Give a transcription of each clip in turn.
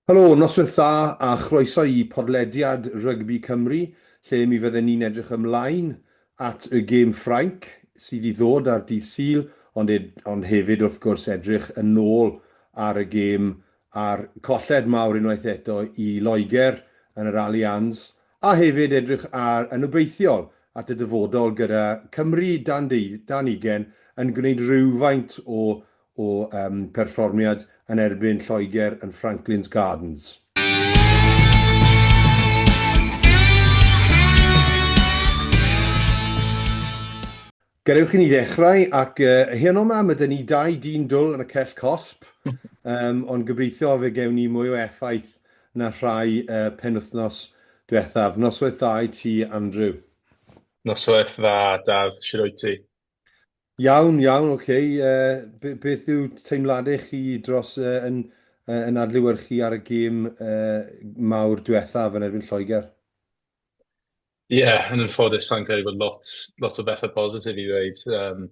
Helo, noswaith dda a chroeso i podlediad Rygbi Cymru, lle mi fydden ni'n edrych ymlaen at y gêm Ffrainc sydd i ddod ar dydd Sul, ond, ond hefyd wrth gwrs edrych yn ôl ar y gêm a'r colled mawr unwaith eto i Loegr yn yr Allianz, a hefyd edrych ar, yn obeithiol at y dyfodol gyda Cymru dan, dan ugain yn gwneud rhywfaint o o um, perfformiad yn erbyn Lloegr yn Franklin's Gardens. Gadewch i ni ddechrau, ac uh, heno yma mae dyn ni dau dyn dwl yn y cell cosp, um, ond gobeithio fe gewn ni mwy o effaith na rhai uh, penwythnos diwethaf. Noswaith dda i ti, Andrew. Noswaith dda, Daf. Shwt wyt ti? Iawn, iawn, oce. Uh, beth yw teimladau chi dros uh, yn, uh, yn adlewyrchu ar y gêm uh, mawr diwethaf yn erbyn Lloegr? Ie, yeah, yn anffodus, sa'n credu bod lot, lot o bethau positif i ddweud. Um,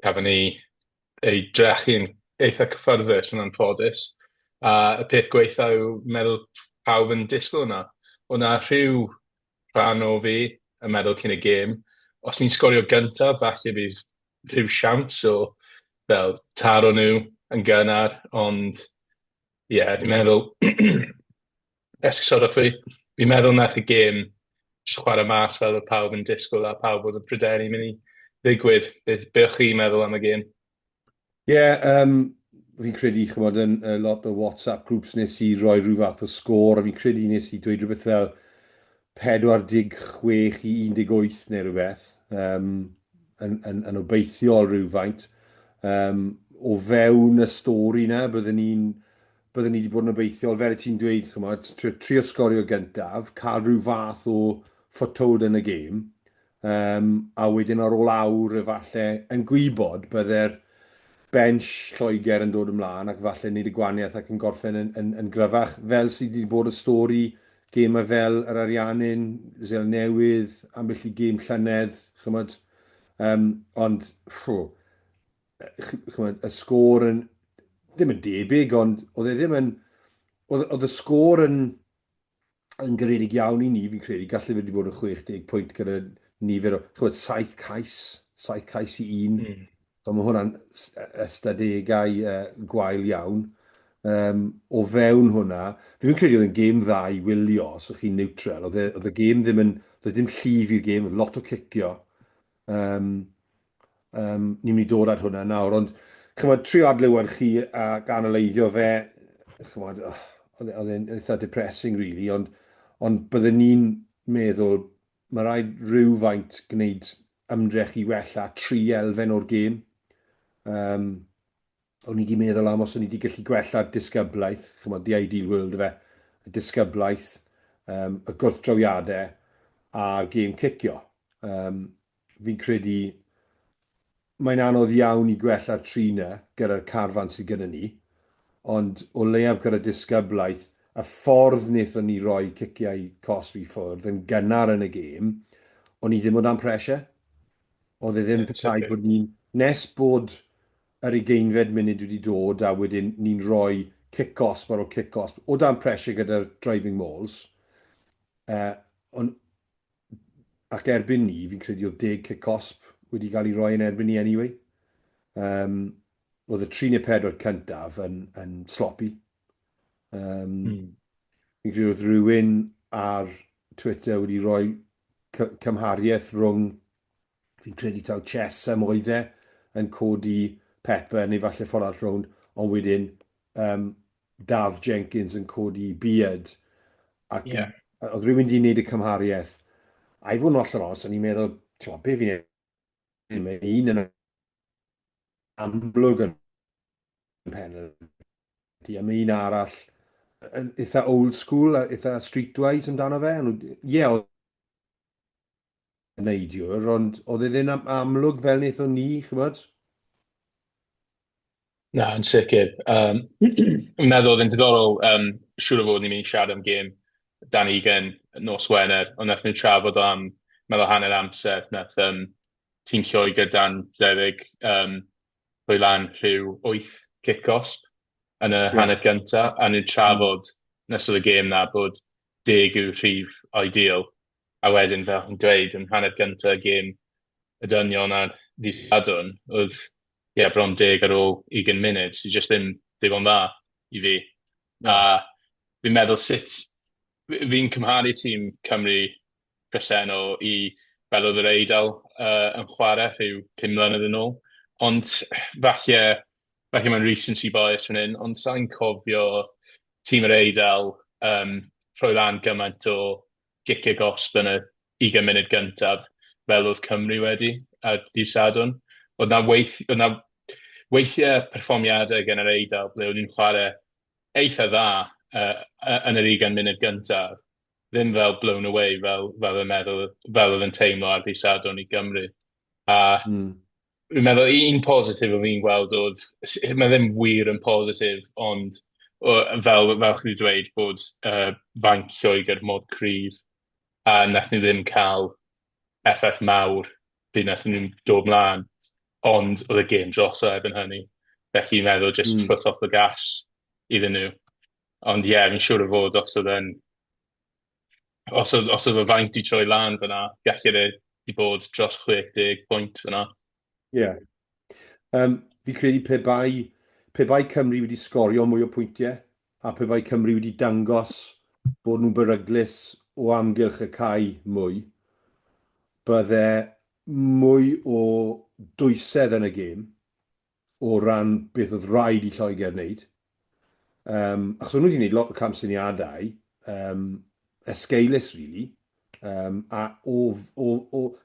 cafon ni ei drechu'n eitha cyffyrddus yn anffodus. A y peth gwaetha yw meddwl pawb yn disgwyl yna. O'na rhyw rhan o fi yn meddwl cyn y gêm, os ni'n sgorio gyntaf, falle bydd rhyw siawns o fel taro nhw yn gynnar, ond ie, yeah, fi'n meddwl, esgusodwch fi, fi'n meddwl nath y gêm jyst chwarae mas fel oedd pawb yn disgwyl a pawb oedd yn pryderu mynd i ddigwydd. Be, be o'ch chi'n meddwl am y gêm? Ie, yeah, um, fi'n credu, chymod, yn uh, lot o WhatsApp groups nes i roi rhyw fath o sgôr, a fi'n credu nes i dweud rhywbeth fel 46 i 18 neu rhywbeth, um, yn, yn, yn obeithiol rhywfaint. Um, o fewn y stori na, byddwn ni'n byddwn ni wedi bod yn obeithiol, fel y ti'n dweud, chymod, trio, trio sgorio gyntaf, cael rhyw fath o foothold yn y gêm, Um, a wedyn ar ôl awr efallai yn gwybod bydde'r bench Lloegr yn dod ymlaen ac falle wneud y gwaniaeth ac yn gorffen yn, yn, yn gryfach, fel sydd wedi bod y stori gemau fel yr Ariannin, Zel Newydd, ambell i gêm llynedd, chymod. Um, ond, ffw, chymod, y sgôr yn, ddim yn debyg, ond oedd e ddim yn, oedd, oedd y sgôr yn, yn garedig iawn i ni, fi'n credu, gallai fe wedi bod yn 60 pwynt gyda nifer o, chymod, 7 cais, 7 cais i un. Mm. So mae hwnna'n ystadegau uh, gwael iawn. Um, o fewn hwnna, fi'n credu oedd yn gêm dda i wylio, os ydych chi'n neutral. Oedd, e, oedd y gêm ddim yn, oedd e ddim llif i'r gêm, lot o cicio. Um, um, ni'n mynd i dod at hwnna nawr, ond chymod, trio adlewyrchu ac analeiddio fe, chymod, oh, oedd e, oedd e'n eitha depressing, really, ond, ond byddwn ni'n meddwl mae rhaid rhywfaint gwneud ymdrech i wella tri elfen o'r gêm. Um, o'n i wedi meddwl am os o'n i wedi gallu gwella'r disgyblaeth, chymod, the ideal world fe, y disgyblaeth, um, y gwrthdrawiadau a'r gêm cicio. Um, fi'n credu mae'n anodd iawn i gwella'r tri 'na gyda'r carfan sydd gyda ni, ond o leiaf gyda disgyblaeth, y ffordd wnaethon ni roi ciciau cosb i ffwrdd yn gynnar yn y gêm, o'n i ddim o dan pressure. Oedd e ddim petai bod ni'n... Nes bod yr ugeinfed munud wedi dod a wedyn ni'n rhoi cic cosb ar ôl cic cosb o dan pressure gyda'r driving mauls, uh, on, ac erbyn ni, fi'n credu oedd deg cic cosb wedi cael ei roi yn erbyn ni anyway. Um, oedd y 3 neu 4 cyntaf yn, yn sloppy. Um, mm. Fi'n credu oedd rhywun ar Twitter wedi rhoi cymhariaeth rhwng, fi'n credu taw Chesham oedd e, yn codi Pepper neu falle ffordd arall rownd, ond wedyn um, Daf Jenkins yn codi Beard. Ac yeah. oedd rhywun wedi gwneud y cymhariaeth. A i fod yn hollol onest, o'n i'n meddwl, ti'n be fi'n ei mae un yn amlwg yn penalty, a mae un arall yn eitha old school, a eitha streetwise amdano fe. Ie, yeah, oedd neidiwr, ond oedd e ddim amlwg fel wnaethon ni, chymod? Na, yn sicr. Um, yn meddwl oedd yn diddorol, um, siŵr o fod ni'n mynd i siarad am gêm dan ugain nos Wener, ond nath nhw trafod o am, meddwl hanner amser, nath um, tîm Lloegr dan 20 um, rhoi lan rhyw 8 cic cosb. yn y hanner gynta, a ni'n trafod yn ystod y gêm 'na bod 10 yw'r rhif ideal, a wedyn fel chi'n dweud, yn hanner gynta y gêm y dynion ar ddydd Sadwrn, oedd ie, bron 10 ar ôl 20 munud, sydd jyst ddim digon dda i fi. A fi'n meddwl sut fi'n cymharu tîm Cymru presennol i fel oedd yr Eidal yn chwarae rhyw 5 mlynedd yn ôl, ond falle mae'n recency bias fan hyn, ond sa i'n cofio tîm yr Eidal rhoi lan gymaint o giciau gosb yn y 20 munud gyntaf fel oedd Cymru wedi ar dydd Sadwrn. Oedd 'na weithiau perfformiadau gan yr Eidal ble o'n nhw'n chwarae eitha dda yn yr 20 munud gyntaf, ddim fel blown away fel yn meddwl, fel oedd yn teimlo ar ddydd Sadwrn i Gymru. A fi'n meddwl un positif o fi'n gweld oedd, mae ddim wir yn positif, ond fel chi wedi dweud bod fainc Lloegr mor cryf a wnaethon nhw ddim cael effaith mawr pryd wnaethon nhw'n dod mlaen, ond oedd y gêm drosodd erbyn hynny. Felly fi'n meddwl just foot off the gas iddyn nhw. Ond ie, yeah, fi'n siŵr o fod os oedd y fainc 'di troi lan fyna, gallai fe 'di bod dros 60 pwynt fyna. Ie. Yeah. Fi credu pe bai Cymru wedi sgorio mwy o pwyntiau a pe bai Cymru wedi dangos bod nhw'n beryglus o amgylch y cae mwy, bydde mwy o dwysedd yn y gêm o ran beth oedd rhaid i Lloegr wneud. Achos o'n nhw wedi gwneud lot o camsyniadau, esgeulus, really. A o,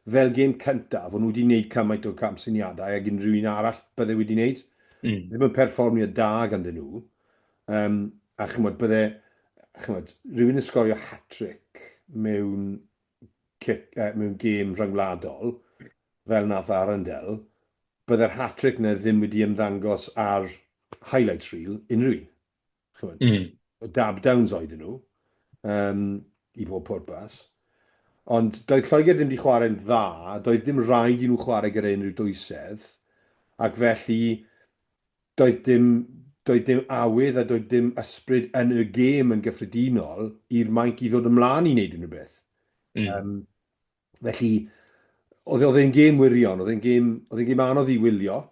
fel gêm cyntaf, o'n nhw wedi gwneud cymaint o camsyniadau ag unrhyw un arall bydde wedi gwneud. Ddim yn perfformio da ganddyn nhw. A chymod, bydde, chymod, rhywun yn sgorio hat-trick mewn gêm rhyngwladol, fel nath Arundel, bydde'r hat-trick na ddim wedi ymddangos ar highlight reel unrhyw un. Chymod, dab downs oedden nhw, i bob pwrpas. Ond doedd Lloegr ddim wedi chwarae'n dda, doedd dim rhaid i nhw chwarae gyda unrhyw dwysedd, ac felly doedd dim awydd a doedd dim ysbryd yn y gêm yn gyffredinol i'r mainc i ddod ymlaen i wneud unrhyw beth. Felly, oedd e'n gêm wirion, oedd e'n gêm anodd i wylio.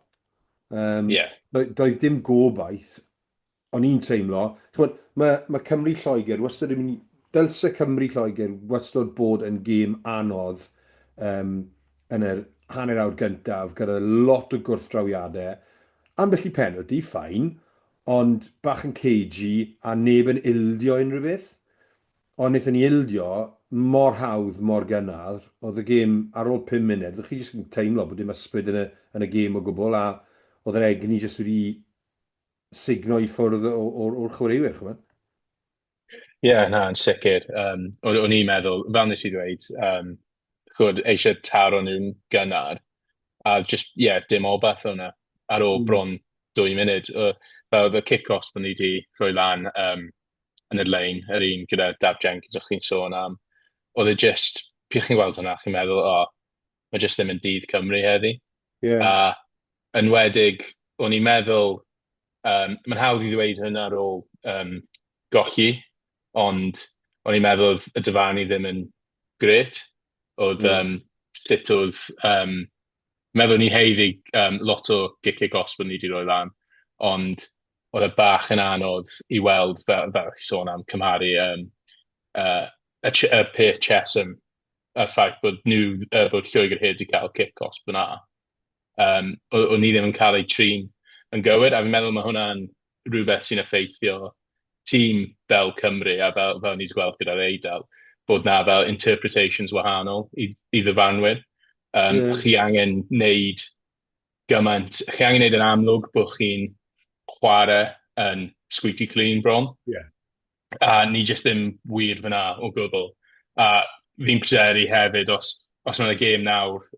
Doedd dim gobaith, o'n i'n teimlo. Ch'mod, mae Cymru Lloegr wastad yn mynd i... Dylse Cymru Lloegr wastad bod yn gêm anodd yn yr hanner awr gyntaf gyda lot o gwrthdrawiadau. Ambell i penalty, fine, ond bach yn cagey a neb yn ildio unrhyw beth. Ond wnaethon ni ildio mor hawdd, mor gynnar. Oedd y gêm ar ôl 5 munud, ydych chi jyst yn teimlo bod dim ysbryd yn y gêm o gwbl, a oedd yr egni jyst wedi sugno i ffwrdd o'r chwaraewyr, chymod? Ie, yeah, na, yn sicr. O'n i'n meddwl, fel nes i ddweud, chwyd, eisiau taro nhw'n gynnar, a just, ie, yeah, dim obaith o'na ar ôl bron 2 munud. Fel oedd y kick-off bod ni wedi rhoi lan yn y lein, yr un gyda Daf Jenkins o'ch chi'n sôn am, oedd e just, pryd chi'n gweld hwnna, chi'n meddwl, "O, oh, mae just ddim yn dydd Cymru heddi." A enwedig, o'n i'n meddwl, mae'n hawdd i ddweud hynna ar ôl golli, ond o'n i'n meddwl oedd y dyfarnu ddim yn grêt. Oedd sut oedd, meddwl ni haeddu lot o giciau gosb o'n ni wedi rhoi lan, ond oedd e bach yn anodd i weld, fel chi sôn am cymharu y peth Chesham, y ffaith bod Lloegr heb wedi cael cic gosb fyna. O'n ni ddim yn cael ei trin yn gywir, a fi'n meddwl mae hwnna'n rhywbeth sy'n effeithio tîm fel Cymru a fel ni wedi gweld gyda'r Eidal, bod na fel interpretations wahanol i ddyfarnwyr. Chi angen neud gymaint, chi angen neud yn amlwg bod chi'n chwarae yn squeaky clean bron. A ni jyst ddim wir fyna o gwbl. A fi'n pryderu hefyd os mae yna gêm nawr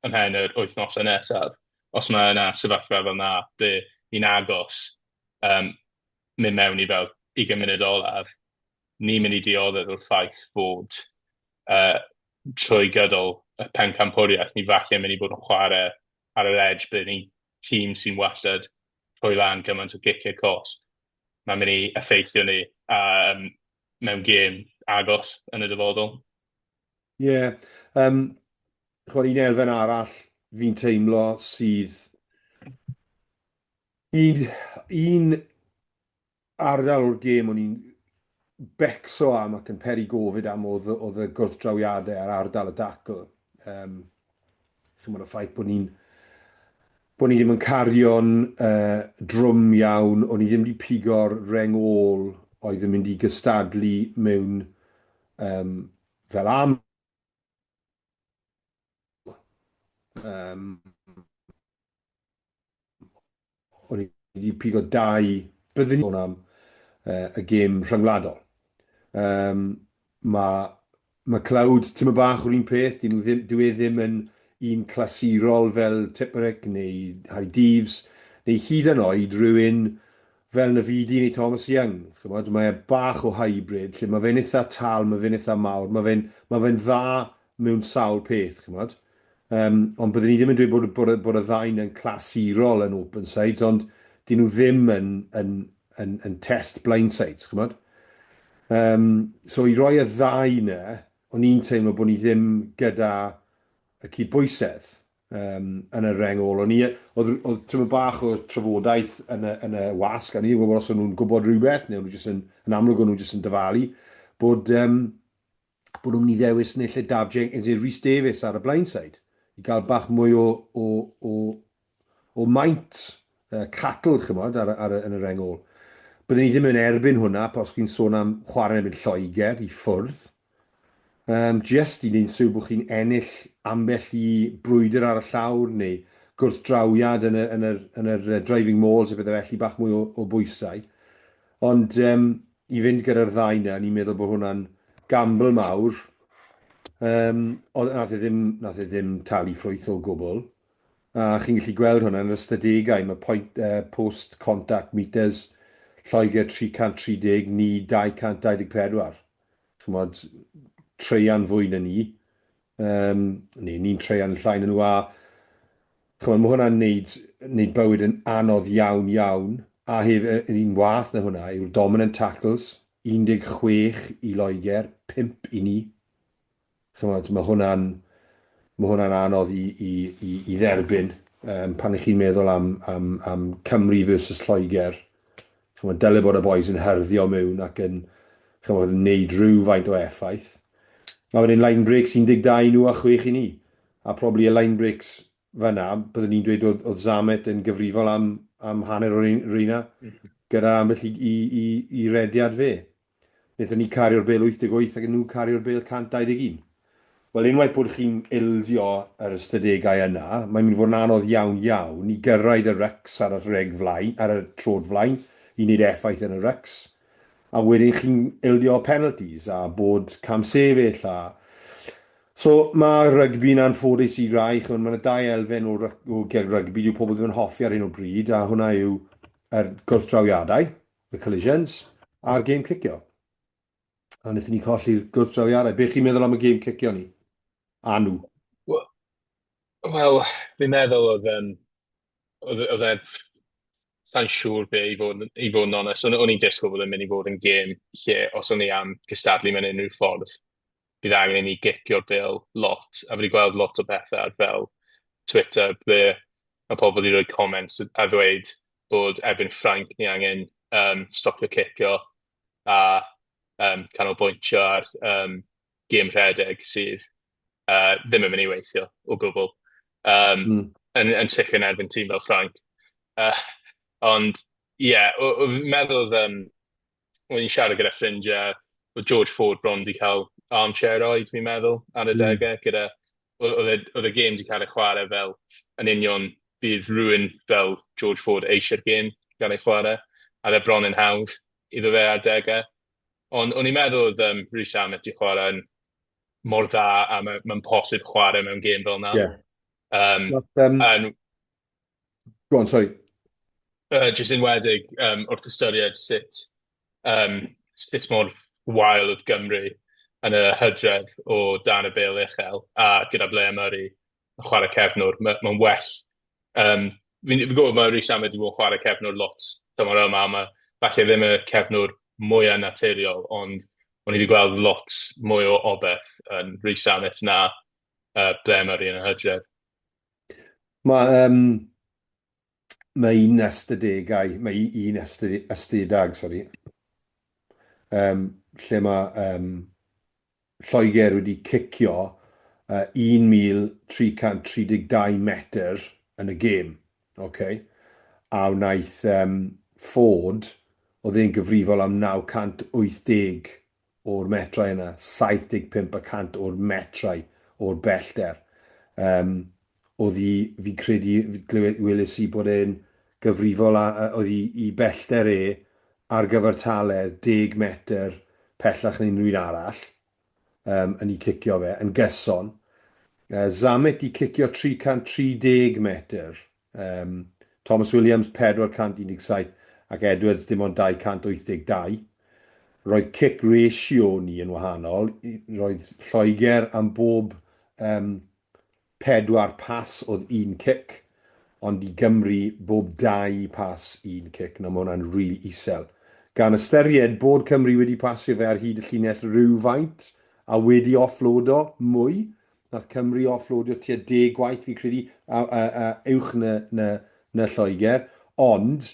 ymhen yr wythnosau nesaf, os mae yna sefyllfa fel 'na ble ni'n agos mynd mewn i fel 20 munud olaf, ni'n mynd i dioddef o'r ffaith fod trwy gydol y pencampwriaeth ni falle mynd i bod yn chwarae ar yr edge, bydd ni'n tîm sy'n wastad rhoi lan gymaint o giciau cosb, mae'n mynd i effeithio ni mewn gêm agos yn y dyfodol. Ie, yeah. Chwarae un elfen arall fi'n teimlo sydd un ardal o'r gêm o'n i'n becso am ac yn peri gofid am oedd, oedd y gwrthdrawiadau ar ardal y dacl. Um, Chymod, y ffaith bod ni'n bod ni ddim yn cario'n drwm iawn, o'n i ddim wedi pigo'r reng ôl oedd yn mynd i gystadlu mewn um, fel am. Um, o'n i wedi pigo dau, byddwn ni'n sôn am y gêm rhyngwladol. Um, mae McLeod tyma bach o'r un peth, dyn nhw ddim, dyw e ddim yn un clasurol fel Tipuric neu Harry Deaves, neu hyd yn oed rhywun fel Navidi neu Thomas Young. Chymod, mae e bach o hybrid, lle mae fe'n eitha tal, mae fe'n eitha mawr, mae fe'n mae fe dda mewn sawl peth, chymod. Ond byddwn ni ddim yn dweud bod y ddau yn clasurol yn open sides, ond dyn nhw ddim yn test blind sides, chymod. So i roi y ddau 'na, o'n i'n teimlo bod ni ddim gyda y cydbwysedd yn y reng ôl. O'n i, oedd tyma bach o trafodaeth yn y wasg, a ni ddim yn gwybod os o'n nhw'n gwybod rhywbeth, neu o'n nhw jyst yn amlwg o'n nhw jyst yn dyfalu, bod nhw'n mynd i ddewis neu lle Daf Jenkins neu Rhys Davies ar y blindside i gael bach mwy o maint cattle, chymod, yn y reng ôl. Byddwn ni ddim yn erbyn hwnna, os chi'n sôn am chwarae yn erbyn Lloegr i ffwrdd. Just i wneud siŵr bod chi'n ennill ambell i brwydr ar y llawr neu gwrthdrawiad yn yr driving mauls a bethau felly, bach mwy o bwysau. Ond i fynd gyda'r ddau 'na, ni'n meddwl bod hwnna'n gamble mawr. Ond nath e ddim talu ffrwyth o gwbl. A chi'n gallu gweld hwnna yn yr ystadegau. Mae post-contact meters Lloegr 330, ni 224. Chymod, treian fwy na ni. Neu ni'n treian llai na nhw. A chymod, mae hwnna'n neud bywyd yn anodd iawn iawn. A hefyd, yr un wath na hwnna yw'r dominant tackles, 16 i Loegr, 5 i ni. Chymod, mae hwnna'n anodd i dderbyn pan ych chi'n meddwl am Cymru versus Lloegr. Chymod, dyle bod y boys yn hyrddio mewn ac yn, chymod, yn neud rhywfaint o effaith. A wedyn line breaks 12 i nhw a 6 i ni. A probably y line breaks fyna, byddwn ni'n dweud oedd Zammit yn gyfrifol am hanner o'r reina, gyda ambell i rediad fe. Wnaethon ni cario'r bêl 88 ac nhw cario'r bêl 121. Wel, unwaith bod chi'n ildio yr ystadegau yna, mae'n mynd i fod yn anodd iawn iawn i gyrraedd y rucks ar y reg flaen, ar y trod flaen, i wneud effaith yn y rucks. A wedyn chi'n ildio penalties a bod camsefyll a. So mae rygbi'n anffodus i rai, chymod, mae yna dau elfen o rygbi dyw pobl ddim yn hoffi ar hyn o bryd, a hwnna yw yr gwrthdrawiadau, the collisions, a'r gêm cicio. A wnaethon ni colli'r gwrthdrawiadau. Be chi'n meddwl am y gêm cicio ni? A nhw? Wel, fi'n meddwl oedd e, sa'n siŵr be i fod yn onest. O'n i'n disgwyl bod e'n mynd i fod yn gêm lle os o'n i am cystadlu mewn unrhyw ffordd, bydd angen i ni gicio'r bêl lot. A fi wedi gweld lot o bethau ar fel Twitter ble mae pobl wedi rhoi comments a ddweud bod erbyn Ffrainc ni angen stopio cicio a canolbwyntio ar gêm rhedeg sydd ddim yn mynd i weithio o gwbl. Yn sicr yn erbyn tîm fel Ffrainc. Ond ie, yeah, meddwl oedd, o'n i'n siarad gyda ffrindiau, oedd George Ford bron wedi cael armchair ride, fi'n meddwl, ar y degau, gyda, oedd y gêm wedi cael ei chwarae fel yn union bydd rhywun fel George Ford eisiau'r gêm gael ei chwarae, a oedd e bron yn hawdd iddo fe ar degau. Ond o'n i'n meddwl oedd Rees-Zammit wedi chwarae yn mor dda a mae'n posib chwarae mewn gêm fel yna. And, Go on, sorry. Jyst enwedig wrth ystyried sut mor wael oedd Gymru yn y hydref o dan y bêl uchel a gyda Blair Murray yn chwarae cefnwr, mae'n well. Fi'n fi gwybod mae Rees-Zammit wedi bod yn chwarae cefnwr lot tymor yma, a mae falle ddim y cefnwr mwyaf naturiol, ond o'n i wedi gweld lot mwy o obeth yn Rees-Zammit na Blair Murray yn y hydref. Mae um, mae un ystadegau, mae un ystedag, sori, um, lle mae um, Lloegr wedi cicio 1,332 metr yn y gêm, ocê, a wnaeth yym Ford, oedd e'n gyfrifol am 980 o'r metrau yna, 75 y cant o'r metrau o'r bellter. Yym, oedd hi, fi'n credu, weles i bod e'n gyfrifol a, oedd i, i bellter e ar gyfartaledd deg metr pellach na unrhyw un arall um, yn ei cicio fe, yn gyson. Zammit i cicio 330 metr, um, Thomas Williams 417 ac Edwards dim ond 282. Roedd cic ratio ni yn wahanol, roedd Lloegr am bob um, Pedwar pas oedd un cic, ond i Gymru bob dau pas un cic. Nawr mae hwnna'n rili isel. Gan ystyried bod Cymru wedi pasio fe ar hyd y llinell rywfaint a wedi offloado mwy, nath Cymru offloadio tua deg gwaith fi'n credu, a, a, a uwch na, na, na Lloegr, ond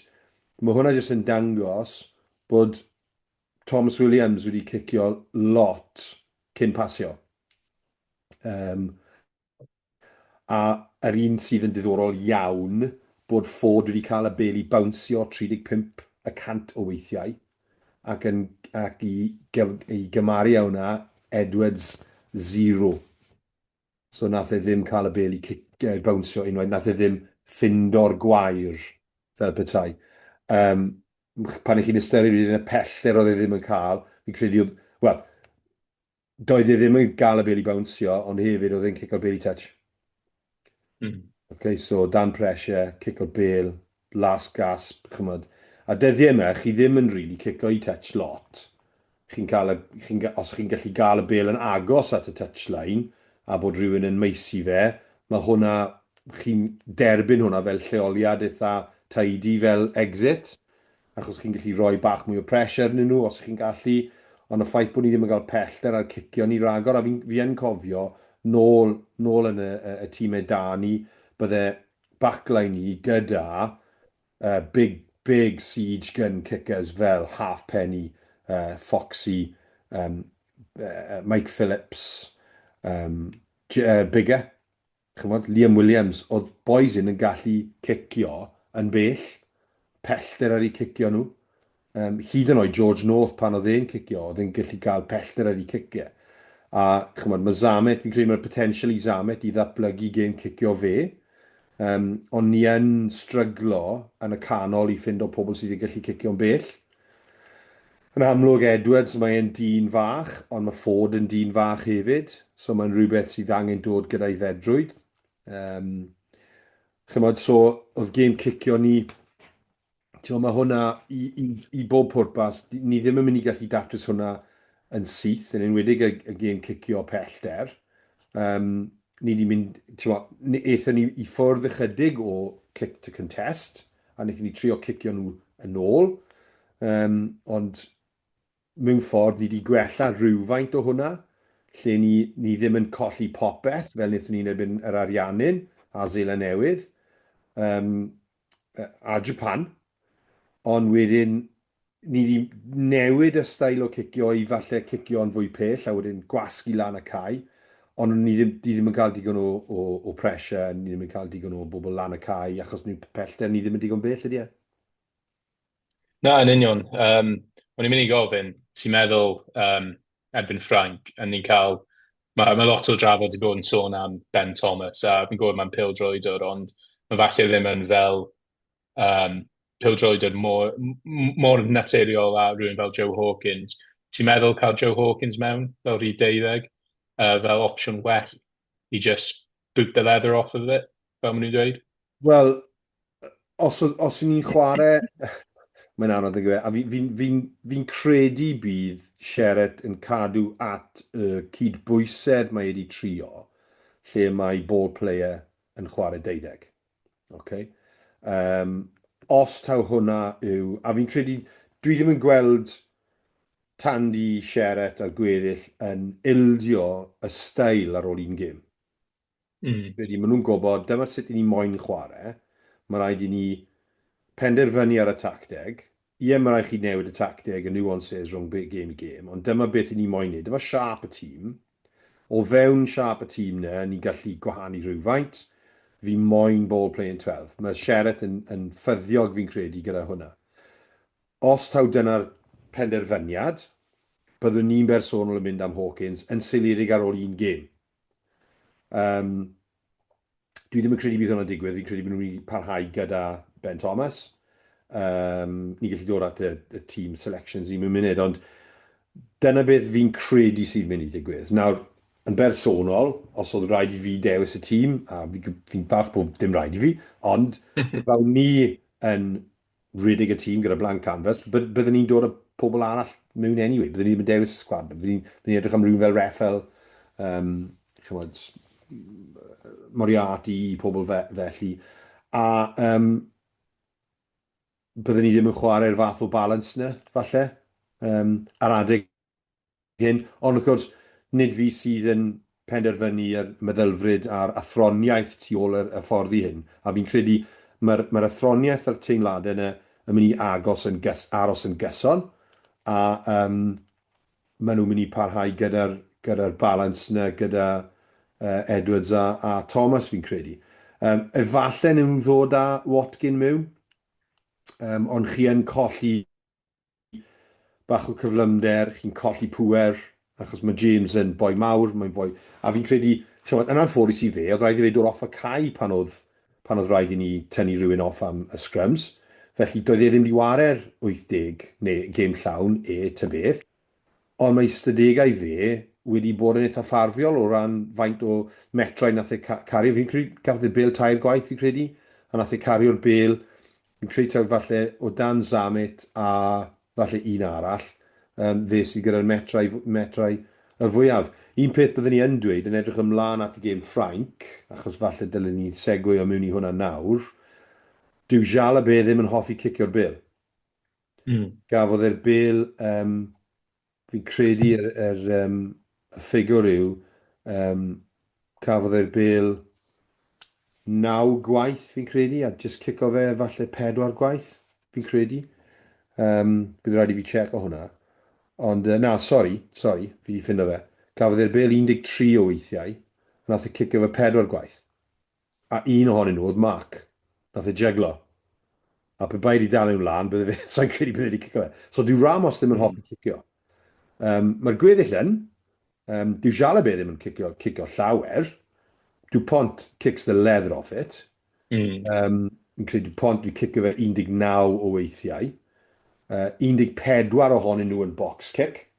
mae hwnna jyst yn dangos bod Thomas Williams wedi cicio lot cyn pasio. Um, a yr un sydd yn diddorol iawn bod Ford wedi cael y bel i bownsio 35 y cant o weithiau ac, yn, ac i, i gymaru â hwnna, Edwards zero. So nath e ddim cael y bel i cic, uh, bownsio unwaith, nath e ddim ffindo'r gwair fel petai. Um, pan ych chi'n ystyried wedyn y pellter oedd e ddim yn cael, fi'n credu oedd, wel, doedd e ddim yn gael y bel i bownsio, ond hefyd oedd e'n cico'r bel i touch. Okay, so dan pressure, cico'r bel, last gasp, chymod. A dyddiau yma, chi ddim yn really cico i touch lot. Chi'n cael y, chi'n, os chi'n gallu gael y bel yn agos at y touchline, a bod rhywun yn maesu fe, mae hwnna, chi'n derbyn hwnna fel lleoliad eitha tidy fel exit, achos chi'n gallu rhoi bach mwy o pressure arnyn nhw os chi'n gallu, ond y ffaith bod ni ddim yn cael pellter ar cicio ni ragor, a fi, fi yn cofio nôl, nôl yn y, y, y tîmau da ni, bydde backline ni gyda big, big siege gun kickers fel Halfpenny, Foxy, um, Mike Phillips, um, Bigger, Chimod, Liam Williams, oedd boys hyn yn gallu cicio yn bell, pellter ar eu cicio nhw. Um, hyd yn oed George North pan oedd e'n cicio, oedd e'n gallu gael pellter ar ei ciciau. A chymod, mae Zammit, fi'n credu mae'r potential i Zammit i ddatblygu gêm cicio fe. Um, ond ni yn stryglo yn y canol i ffindo pobl sydd yn gallu cicio'n bell. Yn amlwg Edwards, mae e'n dyn fach, ond mae Ford yn dyn fach hefyd, so mae'n rhywbeth sydd angen dod gyda'i fedrwyd. Um, chymod, so oedd gêm cicio ni, ti'n mae hwnna i, i, i bob pwrpas, ni ddim yn mynd i gallu datrys hwnna yn syth, yn enwedig y, y gêm cicio pellter. Um, ni wedi mynd, ti'n aethon ni i ffwrdd ychydig o kick to contest, a wnaethon ni trio cicio nhw yn ôl. Um, ond mewn ffordd, ni wedi gwella rhywfaint o hwnna, lle ni, ni ddim yn colli popeth, fel wnaethon ni'n erbyn yr Ariannin a Seland Newydd, um, a Japan. Ond wedyn, ni wedi newid y steil o cicio i falle cicio'n fwy pell a wedyn gwasgu lan y cae. Ond ni ddim, ni ddim yn cael digon o, o, o pressure, ni ddim yn cael digon o bobl lan y cae, achos ni pellter ni ddim yn digon bell ydy e. Na, yn union. Um, o'n i'n mynd i gofyn, ti'n meddwl um, erbyn Ffrainc, a ni'n cael... Mae, mae lot o drafod wedi bod yn sôn am Ben Thomas, a fi'n gwybod mae'n pêl-droedwr, ond mae falle ddim yn fel um, pêl-droedwr mor, mor naturiol a rhywun fel Joe Hawkins. Ti'n meddwl cael Joe Hawkins mewn fel rhif 12, fel opsiwn well i just boot the leather off of it, fel maen nhw'n dweud? Wel, os, os ni'n chwarae, mae'n anodd yn gyfer, a fi'n fi, fi, fi credu bydd Sheret yn cadw at y cydbwysedd mae wedi trio, lle mae ball player yn chwarae deuddeg. Okay? Um, os taw hwnna yw, a fi'n credu, dwi ddim yn gweld Tandy, Sheret a'r gweddill yn ildio y steil ar ôl un gêm. Credu, maen nhw'n gwybod, dyma sut i ni moyn chwarae, mae rhaid i ni penderfynu ar y tacteg. Ie, mae rhaid chi newid y tacteg, y nuances rhwng gêm i gêm, ond dyma beth i ni moyn neud. Dyma siâp y tîm. O fewn siâp y tîm 'na, ni'n gallu gwahanu rhywfaint. Fi moyn ball playing 12. Mae Sheret yn ffyddiog, fi'n credu, gyda hwnna. Os taw dyna'r penderfyniad, byddwn ni'n bersonol yn mynd am Hawkins yn seiliedig ar ôl un gêm. Dwi ddim yn credu bydd hwnna'n digwydd. Fi'n credu bod nhw'n mynd i parhau gyda Ben Thomas. Ni'n gallu dod at y team selections ni mewn munud, ond dyna beth fi'n credu sydd mynd i ddigwydd. Nawr, yn bersonol, os oedd rhaid i fi dewis y tîm, a fi'n falch bod dim rhaid i fi, ond pe bawn ni yn rhedeg y tîm gyda blank canvas, byddwn ni'n dod â pobl arall mewn anyway. Byddwn ni ddim yn dewis y sgwad. Byddwn ni'n edrych am rhywun fel Reffel, chymod, Moriarty, pobl felly. A byddwn ni ddim yn chwarae'r fath o balance 'na, falle, ar adeg hyn. Ond wrth gwrs, nid fi sydd yn penderfynu yr meddylfryd a'r athroniaeth tu ôl yr hyfforddi hyn. A fi'n credu mae'r mae athroniaeth a'r teimladau yna yn mynd i agos yn gys, aros yn gyson, a maen nhw'n mynd i parhau gyda'r gyda balans yna gyda Edwards a Thomas, fi'n credu. Efallai nhw'n ddod â Watkin mewn, ond chi yn colli bach o cyflymder, chi'n colli pŵer, achos mae James yn boi mawr, mae'n boi. A fi'n credu, chimod, yn anffodus i fe, oedd rhaid i fe dod off y cae pan oedd rhaid i ni tynnu rhywun off am y scrums. Felly doedd e ddim wedi ware'r 80 neu gêm llawn e, ta beth. Ond mae ystadegau fe wedi bod yn eitha ffafriol o ran faint o metrau nath e cario. Fi'n credu gafodd e bêl tair gwaith, fi'n credu, a nath e cario'r bêl, fi'n credu taw falle o dan Zammit a falle un arall, fe sydd gyda'r metrau y fwyaf. Un peth byddwn ni yn dweud, yn edrych ymlaen at y gêm Ffrainc, achos falle dylen ni segweo mewn i hwnna nawr, dyw Jalibert ddim yn hoffi cicio'r bêl. Gafodd e'r bêl, fi'n credu y ffigwr yw, cafodd e'r bêl naw gwaith, fi'n credu, a jyst cico fe falle pedwar gwaith, fi'n credu. Bydd rhaid i fi checo hwnna. Ond na, sori, sori, fi wedi ffindo fe. Cafodd e'r bêl 13 o weithiau, a nath e cicio fe pedwar gwaith. A un ohonyn nhw oedd Mark. Nath e jyglo. A pe bai wedi dal nhw lan, bydde fe, sa'n credu bydde wedi cicio fe. So dyw Ramos ddim yn hoffi cicio. Mae'r gweddill yn, dyw Jalibert ddim yn cicio llawer. Dupont kicks the leather off it. Yn credu Dupont wedi cicio fe 19 o weithiau. 14 ohonyn nhw yn box kick.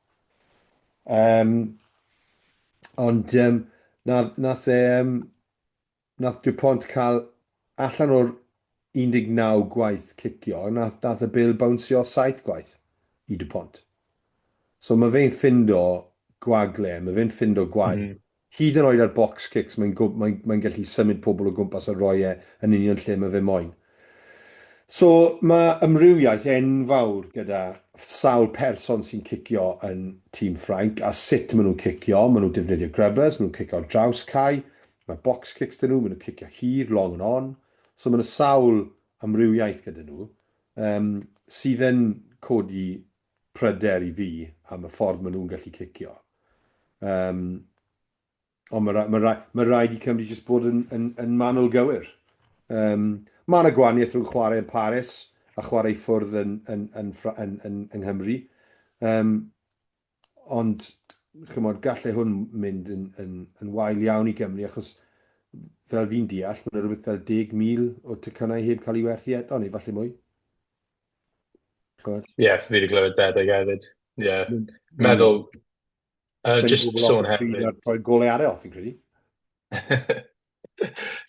Ond nath Dupont cael allan o'r 19 gwaith cicio, nath y bêl bownsio 7 gwaith i Dupont. So mae fe'n ffindo gwagle, mae fe'n ffindo gwaith. Hyd yn oed ar box kicks, mae'n mae gallu symud pobl o gwmpas a roi e yn union lle mae fe moyn. So mae amrywiaeth enfawr gyda sawl person sy'n cicio yn tîm Ffrainc a sut maen nhw'n cicio. Maen nhw'n defnyddio grubbers, maen nhw'n cicio ar draws cae, mae box kicks 'dyn nhw, maen nhw'n cicio hir, long and on. So mae yna sawl amrywiaeth gyda nhw sydd yn codi pryder i fi am y ffordd maen nhw'n gallu cicio. Ond mae rhaid i Cymru jyst bod yn manwl gywir. Mae yna gwahaniaeth rhwng chwarae yn Paris a chwarae i ffwrdd yng Nghymru. Ond, chymod, gallai hwn mynd yn wael iawn i Gymru, achos fel fi'n deall, mae yna rhywbeth fel 10,000 o tocynnau heb cael ei werthu eto, neu falle mwy. Ie, yeah, fi wedi glywed debyg hefyd. Ie. Yeah. Meddwl, just sôn hefyd. Rhoi goleadau off, fi'n credu.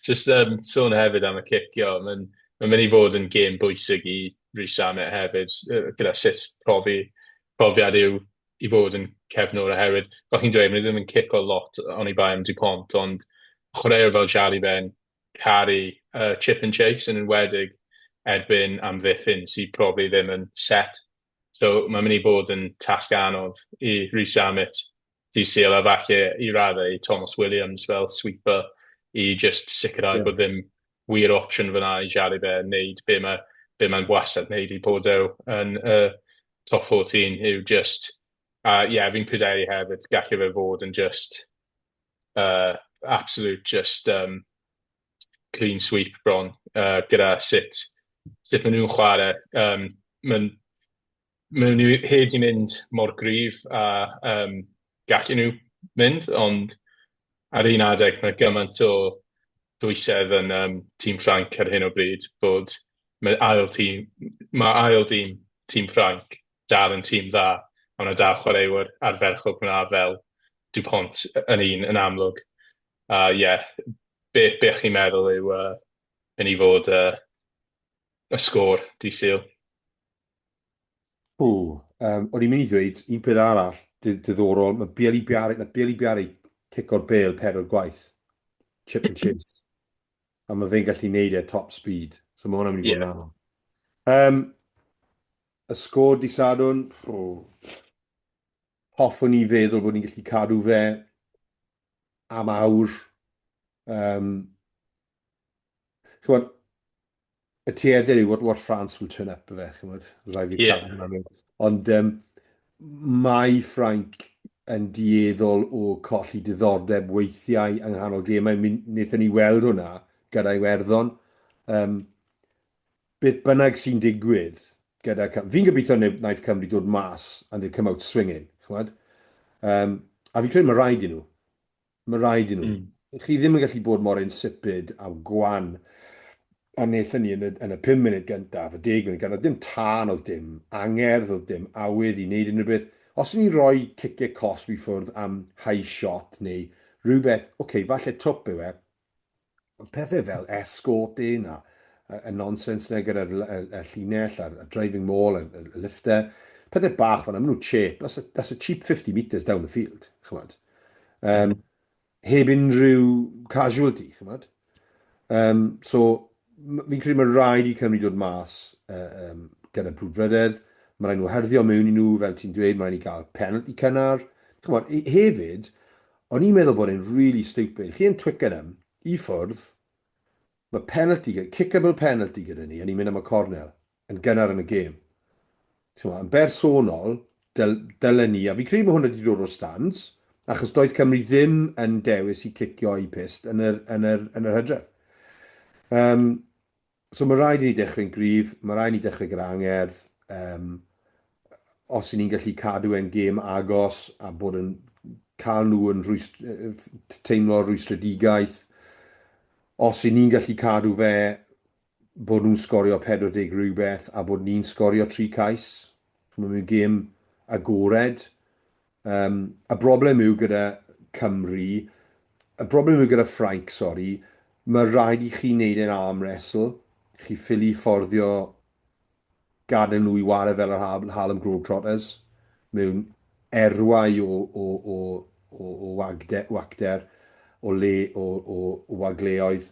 Just sôn hefyd am y cicio, mae'n mynd i fod yn gêm bwysig i Rees-Zammit hefyd, gyda sut profiad yw i fod yn cefnwr oherwydd, fel chi'n dweud, maen nhw ddim yn cico lot oni bai am Dupont, ond chwaraewr fel Jalibert caru chip and chase yn enwedig. erbyn amddiffyn sydd probably ddim yn set. So mae'n mynd i bod yn tasg anodd i Rees-Zammit dydd Sul a falle i raddau i Tomos Williams fel sweeper i just sicrhau bod ddim wir opsiwn fyna i Jalibert wneud be mae'n wastad wneud i Bordeaux yn y top 14 yw just a ie, yeah, fi'n pryderu hefyd gallu fe fod yn just absolute just clean sweep bron gyda sut maen nhw'n chwarae. Maen nhw heb di mynd mor gryf a gallu nhw mynd, ond ar un adeg mae gymaint o dwysedd yn tîm Ffrainc ar hyn o bryd bod mae ail dîm tîm Ffrainc dal yn tîm dda, a mae 'na dal chwaraewyr ardderchog fyna fel Dupont yn un yn amlwg. A ie, yeah, be chi'n meddwl yw mynd i fod y sgôr dydd Sul? O, o'n i'n mynd i ddweud un peth arall diddorol, mae Bielle-Biarrey, nath Bielle-Biarrey cico'r bêl pedwar gwaith, chip and chase. A mae fe'n gallu neud e top speed, so mae hwnna'n mynd i fod yn anodd. Y sgôr dydd Sadwrn, oh, hoffwn i feddwl bod ni'n gallu cadw fe am awr. Chymod, y tueddiad yw what France will turn up, fe, chymod, rhaid fi cadw hwnna mewn. Ond mae Ffrainc yn dueddol o colli diddordeb weithiau yng nghanol gemau. Mi wnaethon ni weld hwnna gyda Iwerddon. Beth bynnag sy'n digwydd gyda... Fi'n gobeithio wnaeth Cymru dod mas and they come out swinging, chymod? A fi'n credu mae rhaid i nhw. Mae rhaid i nhw. Chi ddim yn gallu bod mor insipid a gwan a wnaethon ni yn y 5 munud gyntaf, y 10 munud gyntaf, oedd dim tân, oedd dim angerdd, oedd dim awydd i wneud unrhyw beth. Os ni'n rhoi ciciau cosb i ffwrdd am high shot neu rhywbeth, oce, okay, falle twp yw e, ond pethau fel escorting a y nonsens 'na gyda'r y llinell a'r driving maul, y lifter, pethau bach fel 'na, maen nhw'n cheap. That's a cheap 50 metres down the field, chymod. Heb unrhyw casualty, chymod. So, fi'n credu mae rhaid i Cymru dod mas gyda brwdfrydedd. Mae rhaid nhw hyrddio mewn i nhw, fel ti'n dweud, mae rhaid ni gael penalty cynnar. Chymod, hefyd, o'n i'n meddwl bod e'n really stupid. Chi yn Twickenham, i ffwrdd, mae penalty, kickable penalty gyda ni, a ni'n mynd am y cornel, yn gynnar yn y gêm. Chymod, yn bersonol, dylen ni, a fi'n credu mae hwnna wedi dod o'r stands, achos doedd Cymru ddim yn dewis i cicio i pyst yn yr hydref. So mae rhaid i ni dechrau'n gryf, mae rhaid i ni dechrau gyda angerdd. Os y'n ni'n gallu cadw e'n gêm agos a bod yn cael nhw yn teimlo rwystredigaeth, os y'n ni'n gallu cadw fe bod nhw'n sgorio 40 rhywbeth a bod ni'n sgorio 3 cais, mae'n gêm agored. Y broblem yw gyda Cymru, y broblem yw gyda Ffrainc, sori, mae rhaid i chi wneud e'n arm wrestle. Chi ffili fforddio gadael nhw i ware fel yr Harlem Globetrotters mewn erwau o wacter, o le, o wagleoedd.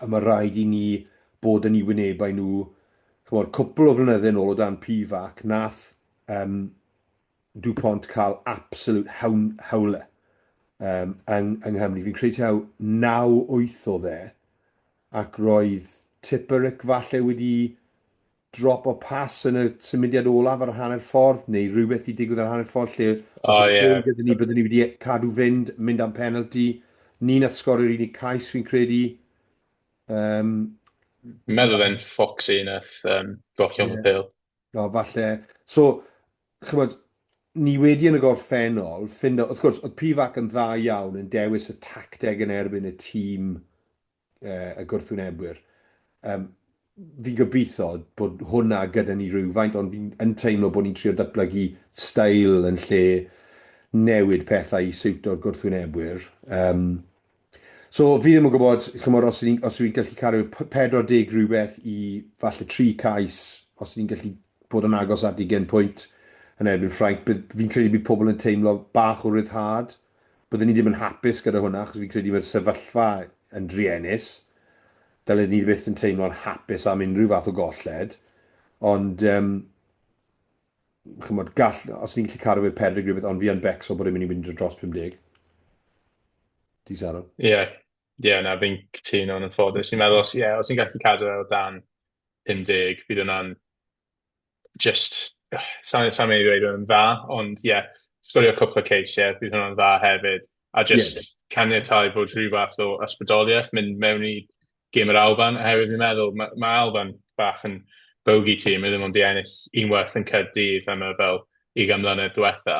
A mae rhaid i ni bod yn eu wynebau nhw. Chymod, cwpl o flynydde nôl o dan Pivac, nath Dupont cael absolute howler yng Nghymru. Fi'n credu taw 9-8 oedd e, ac roedd Tipuric falle wedi drop o pass yn y symudiad olaf ar y hanner ffordd, neu rhywbeth wedi digwydd ar hanner ffordd lle os oedd bêl gyda ni, byddwn ni wedi cadw fynd, mynd am penalty. Ni nath sgorio'r unig cais fi'n credu. Fi'n meddwl e'n Foxy nath golli am y pêl. O, falle. So, chymod, ni wedi yn y gorffennol, ffindo, wrth gwrs, oedd Pivac yn dda iawn yn dewis y tacteg yn erbyn y tîm y gwrthwynebwyr. Fi'n gobeithio bod hwnna gyda ni rhywfaint, ond fi'n yn teimlo bod ni'n trio datblygu steil yn lle newid pethau i siwto'r gwrthwynebwyr. So fi ddim yn gwybod, chymod, os ni'n gallu cario 40 rhywbeth i falle 3 cais, os ni'n gallu bod yn agos at 20 pwynt yn erbyn Ffrainc, fi'n credu bydd pobl yn teimlo bach o ryddhad. Byddwn ni ddim yn hapus gyda hwnna, achos fi'n credu mae'r sefyllfa yn druenus. Dylen ni byth yn teimlo'n hapus am unrhyw fath o golled, ond um, chymod, gall, os ni'n gallu cadw fe 40 rhywbeth, ond fi yn becso bod e'n mynd i fynd dros 50. Di Saro? Ie, yeah. Ie, yeah, na, fi'n cytuno yn anffodus. Ni'n meddwl, os, yeah, os ni'n gallu cadw e o dan 50, bydd hwnna'n just, sa'n sa mynd i ddweud yn dda, ond ie, yeah, sgorio cwpl o ceisiau, bydd hwnna'n dda hefyd. A just yeah. caniatáu bod rhyw fath o ysbrydoliaeth mynd mewn i gêm yr Alban, oherwydd fi'n meddwl, mae ma Alban bach yn bogey team, mae ddim ond i ennill unwaith yn Caerdydd am y fel 20 mlynedd diwetha.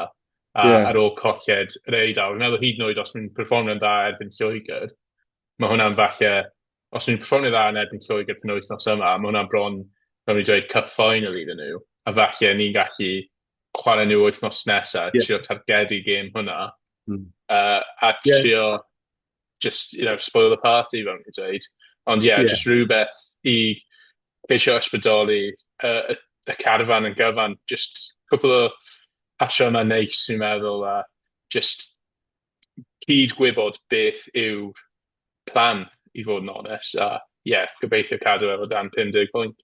A yeah. ar ôl colled yr Eidal, fi'n meddwl hyd yn oed os ni'n perfformio'n dda erbyn Lloegr, mae hwnna'n falle, os ni'n perfformio'n dda yn erbyn Lloegr penwythnos yma, mae hwnna'n bron, fel ni'n dweud, cup final iddyn nhw, a falle ni'n gallu chwarae nhw wythnos nesaf, yeah. trio targedu gêm hwnna, a trio just, you know, spoil the party, fel ni'n dweud. Ond ie, yeah, just rhywbeth i ceisio ysbrydoli y, y carfan yn gyfan. Just cwpl o patrymau neis, fi'n meddwl, a just cyd gwybod beth yw plan, i fod yn onest. A ie, yeah, gobeithio cadw efo dan 50 pwynt.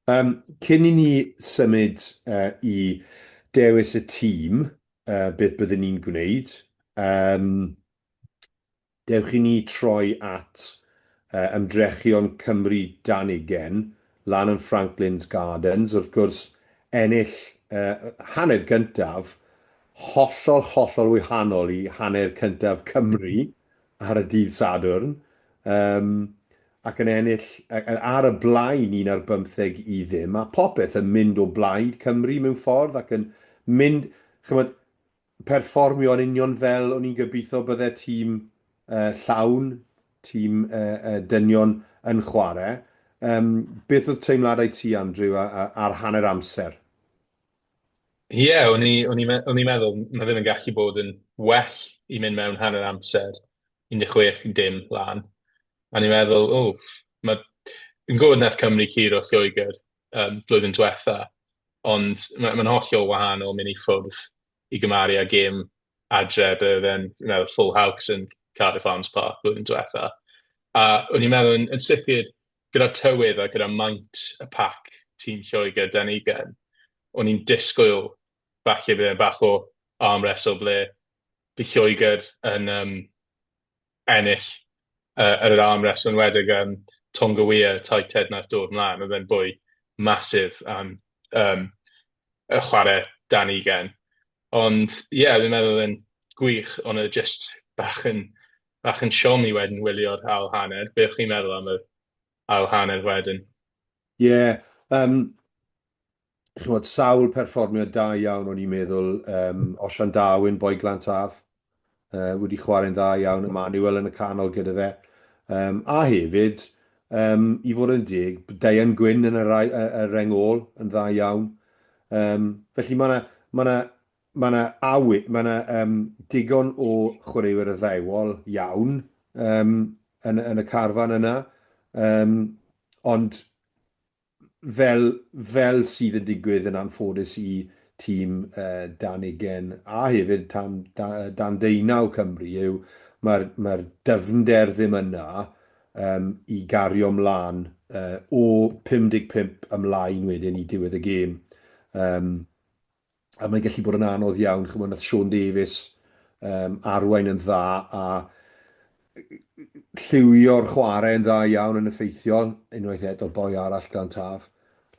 Cyn i ni symud i dewis y tîm, beth byddwn ni'n gwneud, dewch i ni troi at ymdrechion Cymru dan ugain lan yn Franklin's Gardens. Wrth gwrs, ennill hanner gyntaf hollol, hollol wahanol i hanner cyntaf Cymru ar y dydd Sadwrn, um, ac yn ennill ar y blaen un ar bymtheg i ddim, a popeth yn mynd o blaid Cymru mewn ffordd ac yn mynd, chymod, perfformio yn union fel o'n i'n gobeithio bydde tîm llawn, tîm dynion yn chwarae. Beth oedd teimladau ti, Andrew, ar hanner amser? Ie, yeah, o'n i'n meddwl mae ddim yn gallu bod yn well i mynd mewn hanner amser 16 i dim lan. A o'n i'n meddwl, o, mae... Fi'n gwybod wnaeth Cymru curo Lloegr blwyddyn diwetha, ond mae'n ma hollol wahanol mynd i ffwrdd i gymaru â gêm adre, bydd e'n, fi'n meddwl, full house yn Cardiff Arms Park blwyddyn diwetha. A o'n i'n meddwl yn, yn sicr gyda'r tywydd a gyda maint y pac tîm Lloegr dan ugain, o'n i'n disgwyl falle bydd e'n bach o arm wrestle ble bydd Lloegr yn ennill ar yr arm wrestle, yn enwedig Tonga Weir, tight head nath dod mlaen, oedd e'n bwy massive am y chwarae dan ugain. Ond ie, yeah, fi'n meddwl oedd e'n gwych, ond oedd e just bach yn siom i wedyn wylio'r ail hanner. Be o'ch chi'n meddwl am yr ail hanner wedyn? Ie, yeah, chymod, sawl perfformiad da iawn o'n i'n meddwl. Osian Darwin, boi Glan Taf, wedi chwarae'n dda iawn, Emmanuel yn y canol gyda fe. A hefyd, i fod yn deg, Deian Gwyn yn y, rai, y, y reng ôl yn dda iawn. Felly mae yna ma na, ma na awy, mae yna digon o chwaraewyr addewol iawn yn y carfan yna. Ond fel sydd yn digwydd yn anffodus i tîm dan ugain a hefyd dan 19 Cymru yw mae'r mae dyfnder ddim yna i gario mlaen o 55 ymlaen wedyn i diwedd y gêm. A mae'n gallu bod yn anodd iawn. Chymod, nath Sean Davies arwain yn dda a lliwio'r chwarae yn dda iawn yn effeithiol, unwaith eto boi arall Glan Taf.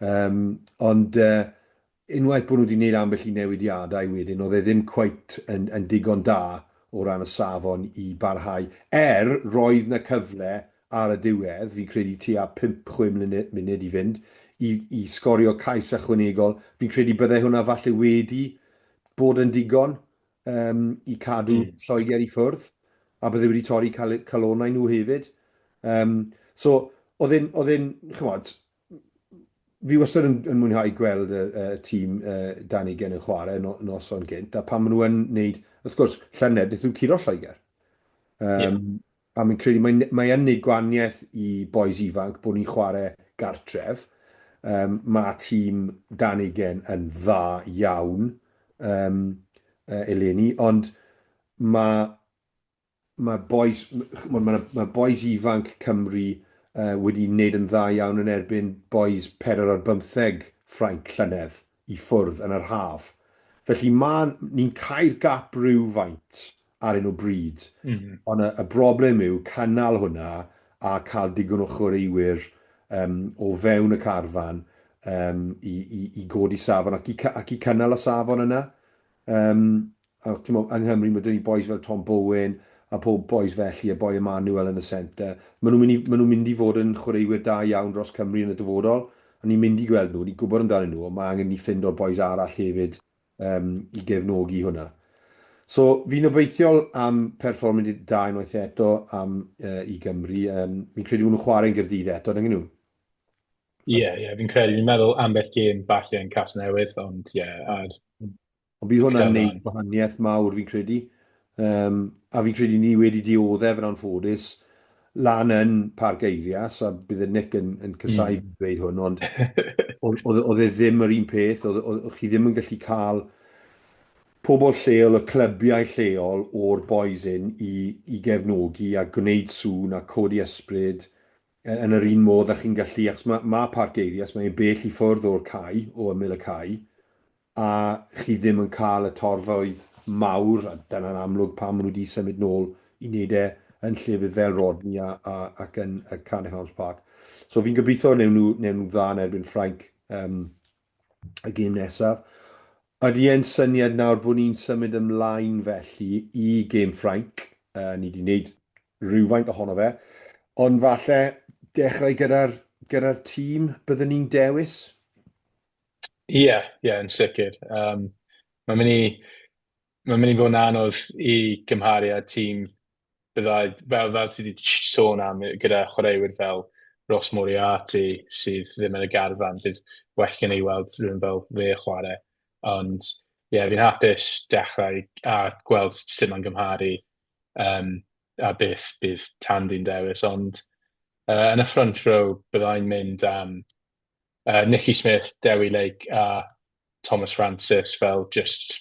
Ond unwaith bod nhw wedi gwneud ambell i newidiadau wedyn, oedd e ddim cweit yn digon da o ran y safon i barhau. Er, roedd na cyfle ar y diwedd, fi'n credu tua 5-6 munud i fynd, i sgorio cais ychwanegol. Fi'n credu byddai hwnna falle wedi bod yn digon i cadw Lloegr i ffwrdd, a bydde wedi torri calonau nhw hefyd. So, oedd e'n, chymod, fi wastad yn mwynhau gweld y tîm dan ugain yn chwarae no, noson gynt, a pan maen nhw yn wneud, wrth gwrs, llynedd, wnaethon nhw curo Lloegr. Yeah. A mi'n credu mae yn neud gwahaniaeth i bois ifanc bod ni'n chwarae gartref. Mae tîm dan ugain yn dda iawn eleni, ond mae bois, mae, mae bois ifanc Cymru wedi wneud yn dda iawn yn erbyn bois 4 ar 15 Ffrainc llynedd i ffwrdd yn yr haf. Felly ma' ni'n cau'r gap rywfaint ar hyn o bryd, ond y broblem yw cynnal hwnna a cael digon o chwaraewyr o fewn y carfan i godi safon ac i cynnal y safon yna. A timod, yng Nghymru mae 'da ni bois fel Tom Bowen a pob bois felly, a boi Emmanuel yn y centre. Maen nhw'n mynd i, maen nhw'n mynd i fod yn chwaraewyr da iawn dros Cymru yn y dyfodol, a ni'n mynd i gweld nhw, ni'n gwybod amdanyn nhw, ond mae angen i ni ffindo'r bois arall hefyd i gefnogi hwnna. So, fi'n obeithiol am perfformiad da unwaith eto am i Gymru. Fi'n credu bod nhw'n chwarae yn Gaerdydd eto, nag 'yn nhw? Ie, yeah, fi'n credu. Fi'n meddwl ambell gêm falle yn Casnewydd, ond ie, yeah, ar Ond bydd hwnna'n neud cyfan. gwahaniaeth mawr fi'n credu. A fi'n credu ni wedi dioddef yn anffodus lan yn Parc Eirias, a bydd y Nick yn casáu fi ddweud hwn, ond oedd e ddim yr un peth, oedd chi ddim yn gallu cael pobl lleol, y clybiau lleol o'r boys in i gefnogi a gwneud sŵn a codi ysbryd yn yr un modd â chi'n gallu, achos ma Parc Eirias, mae'n bell i ffwrdd o'r cae, o ymyl y cae, a chi ddim yn cael y torfaoedd mawr, a dyna'n amlwg pam maen nhw wedi symud nôl i wneud e yn llefydd fel Rodney ac yn y Cardiff Arms Park. So fi'n gobeithio newn nhw, newn nhw dda yn erbyn Ffrainc y gêm nesaf. Ydy e'n syniad nawr bod ni'n symud ymlaen felly i gêm Ffrainc? Ni wedi gwneud rhywfaint ohono fe, ond falle dechrau gyda'r gyda tîm byddwn ni'n dewis? Ie, ie, yn sicr. Mae'n mynd i fod yn anodd i gymharu â tîm byddai, fel ti wedi sôn am, gyda chwaraewyr fel Ross Moriarty sydd ddim yn y garfan, bydd well gen i weld rhywun fel fe chwarae. Ond ie, yeah, fi'n hapus dechrau a gweld sut mae'n gymharu a beth bydd Tandy'n dewis. Ond yn y front row byddai'n mynd am Nicky Smith, Dewi Lake a Thomas Francis fel just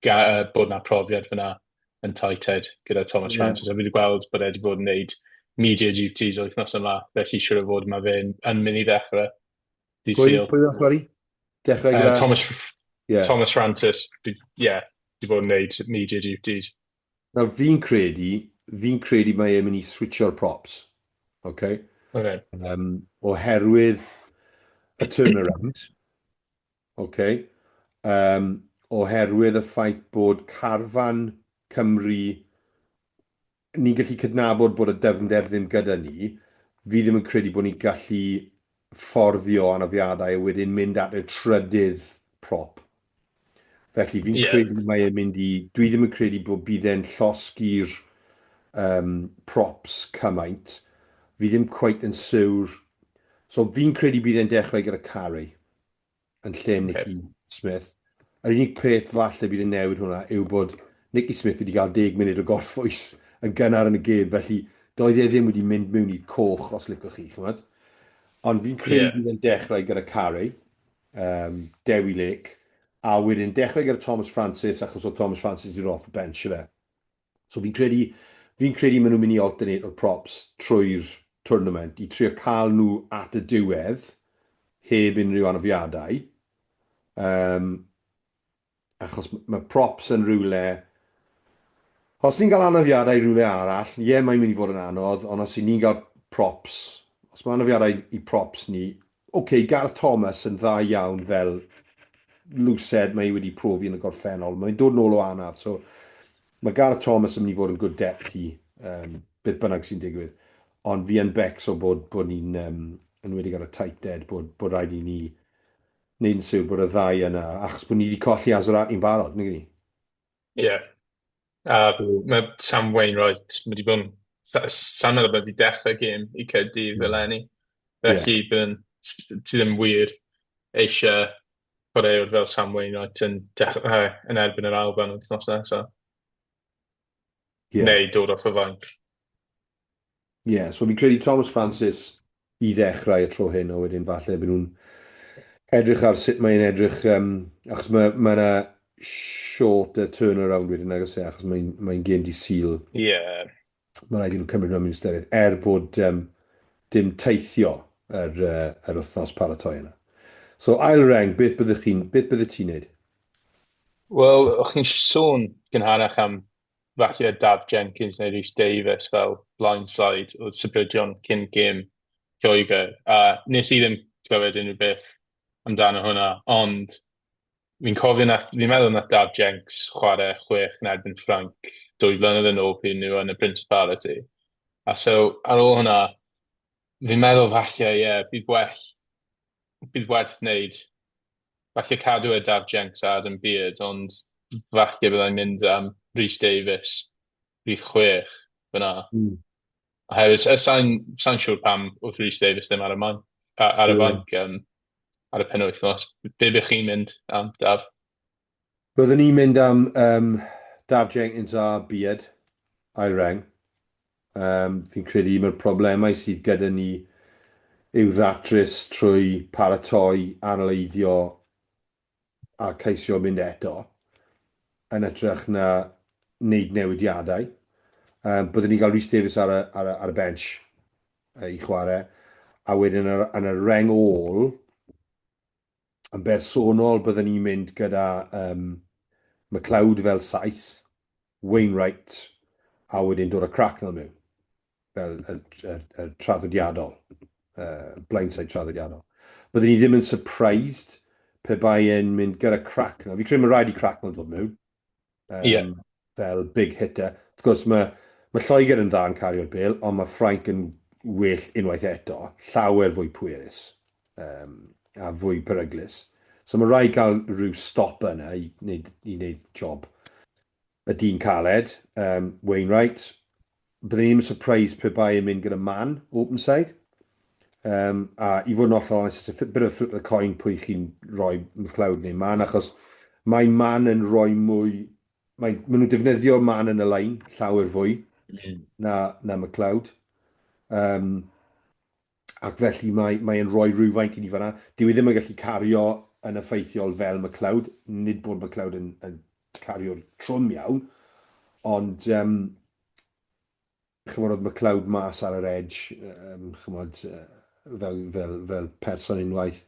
bod 'na profiad fyna yn tight head gyda Thomas Francis. A fi wedi gweld bod e wedi bod yn neud media duties wythnos yma, felly siŵr o fod mae fe'n yn mynd i ddechrau dydd Sul. Pwy oedd, sori? Dechrau gyda... Thomas, Thomas Francis, yeah, wedi bod yn neud media duties. Nawr fi'n credu mae e'n mynd i switcho'r props. Okay? Oherwydd y turnaround, okay? Oherwydd y ffaith bod carfan Cymru, ni'n gallu cydnabod bod y dyfnder ddim gyda ni, fi ddim yn credu bod ni'n gallu fforddio anafiadau a wedyn mynd at y trydydd prop. Felly fi'n credu mae e'n mynd i... Dwi ddim yn credu bod bydd e'n llosgi'r props cymaint. Fi ddim cweit yn siwr. So fi'n credu bydd e'n dechrau gyda Carey yn lle Nicky Smith. Yr unig peth falle bydd yn newid hwnna yw bod Nicky Smith wedi cael 10 munud o gorffwys yn gynnar yn y gêm, felly doedd e ddim wedi mynd mewn i'r coch os licwch chi, ch'mod. Ond fi'n credu bydd e'n dechrau gyda Carey, Dewi Lake, a wedyn dechrau gyda Thomas Francis, achos oedd Thomas Francis wedi dod off y bench ife. So fi'n credu maen nhw'n mynd i alternate o'r props trwy'r tournament i trio cael nhw at y diwedd heb unrhyw anafiadau. Achos mae props yn rhywle... Os ni'n cael anafiadau rhywle arall, ie, yeah, mae'n mynd i fod yn anodd, ond os ni'n cael props, os mae anafiadau i props ni, oce, okay, Gareth Thomas yn dda iawn fel loosehead, mae wedi profi yn y gorffennol, mae'n dod nôl o anaf, so mae Gareth Thomas yn mynd i fod yn good deputy, beth bynnag sy'n digwydd. Ond fi yn becso bod ni'n, yn wedi gael y tight head, bod rhaid i ni wneud yn siŵr bod y ddau yna, achos bod ni wedi colli Azzarati'n barod, nag ni? Ie. Yeah. A mae Sam Wainwright, mae wedi bod yn... Sa'n meddwl bod wedi dechrau gêm i Caerdydd eleni. Felly, ti ddim wir eisiau chwaraewr fel Sam Wainwright yn dechrau yn erbyn yr Alban wythnos nesaf. Neu dod off y fainc. Ie, yeah, so fi'n credu Thomas Francis i ddechrau y tro hyn, a wedyn falle byd nhw'n edrych ar sut mae'n edrych, achos mae yna shorter turnaround wedyn, nag oes e, achos mae'n gêm dydd Sul. Mae rhaid i nhw cymryd mewn ystyriaeth, er bod. Dim teithio yr wythnos paratoi yna. So ail reng, beth byddech chi'n, beth byddet ti'n neud? Wel, o'ch chi'n sôn gynharach am falle Daf Jenkins neu Rhys Davies fel blindside o sybrydion cyn gêm Lloegr, a nes i ddim clywed unrhyw beth amdano hwnna, ond fi'n cofio nath, fi'n meddwl nath Daf Jenks chwarae 6 yn erbyn Ffrainc 2 flynedd yn ôl pryd nhw yn y Principality. A so, ar ôl hwnna, fi'n meddwl falle, ie, yeah, bydd well, bydd werth wneud, falle cadw e Daf Jenks a Adam Beard, ond falle byddai'n mynd am Rhys Davies, rhif 6, fyna. Oherwydd sa'n sa siŵr pam oedd Rhys Davies ddim ar y main, ar y fainc ar y penwythnos. Be bych chi'n mynd am, Daf? Byddwn ni'n mynd am Daf Jenkins a Beard, ail reng. Fi'n credu mae'r problemau sydd gyda ni i'w ddatrys trwy paratoi, analeiddio a ceisio mynd eto, yn hytrach na wneud newidiadau. Byddwn ni'n cael Rhys Davies ar y bench i chwarae, a wedyn yn y reng ôl, yn bersonol, byddwn ni'n mynd gyda McLeod fel 7, Wainwright, a wedyn dod â Cracknell mewn, fel y traddodiadol, blindside traddodiadol. Byddwn ni ddim yn surprised pe bai e'n mynd gyda Cracknell. Fi credu mae rhaid i Cracknell dod mewn. Fel big hitter. Wrth gwrs, mae Lloegr yn dda yn cario'r bêl, ond mae Ffrainc yn well unwaith eto, llawer fwy pwerus a fwy peryglus. So mae rhaid cael rhyw stop yna i wneud job. Y dyn caled, Wainwright, byddwn ni ddim yn surprised pe bai yn mynd gyda Man, open side. A i fod yn hollol honest, it's a bit of a flip of the coin pwy chi'n rhoi McLeod neu Man, achos mae Man yn rhoi mwy. Mae nhw'n defnyddio Man yn y line llawer fwy na McLeod. Ac felly mae e'n rhoi rhywfaint i ni fanna. Dyw e ddim yn gallu cario yn effeithiol fel McLeod, nid bod McLeod yn cario'r trwm iawn, ond chymod, oedd McLeod mas ar yr edge, chymod, fel person unwaith.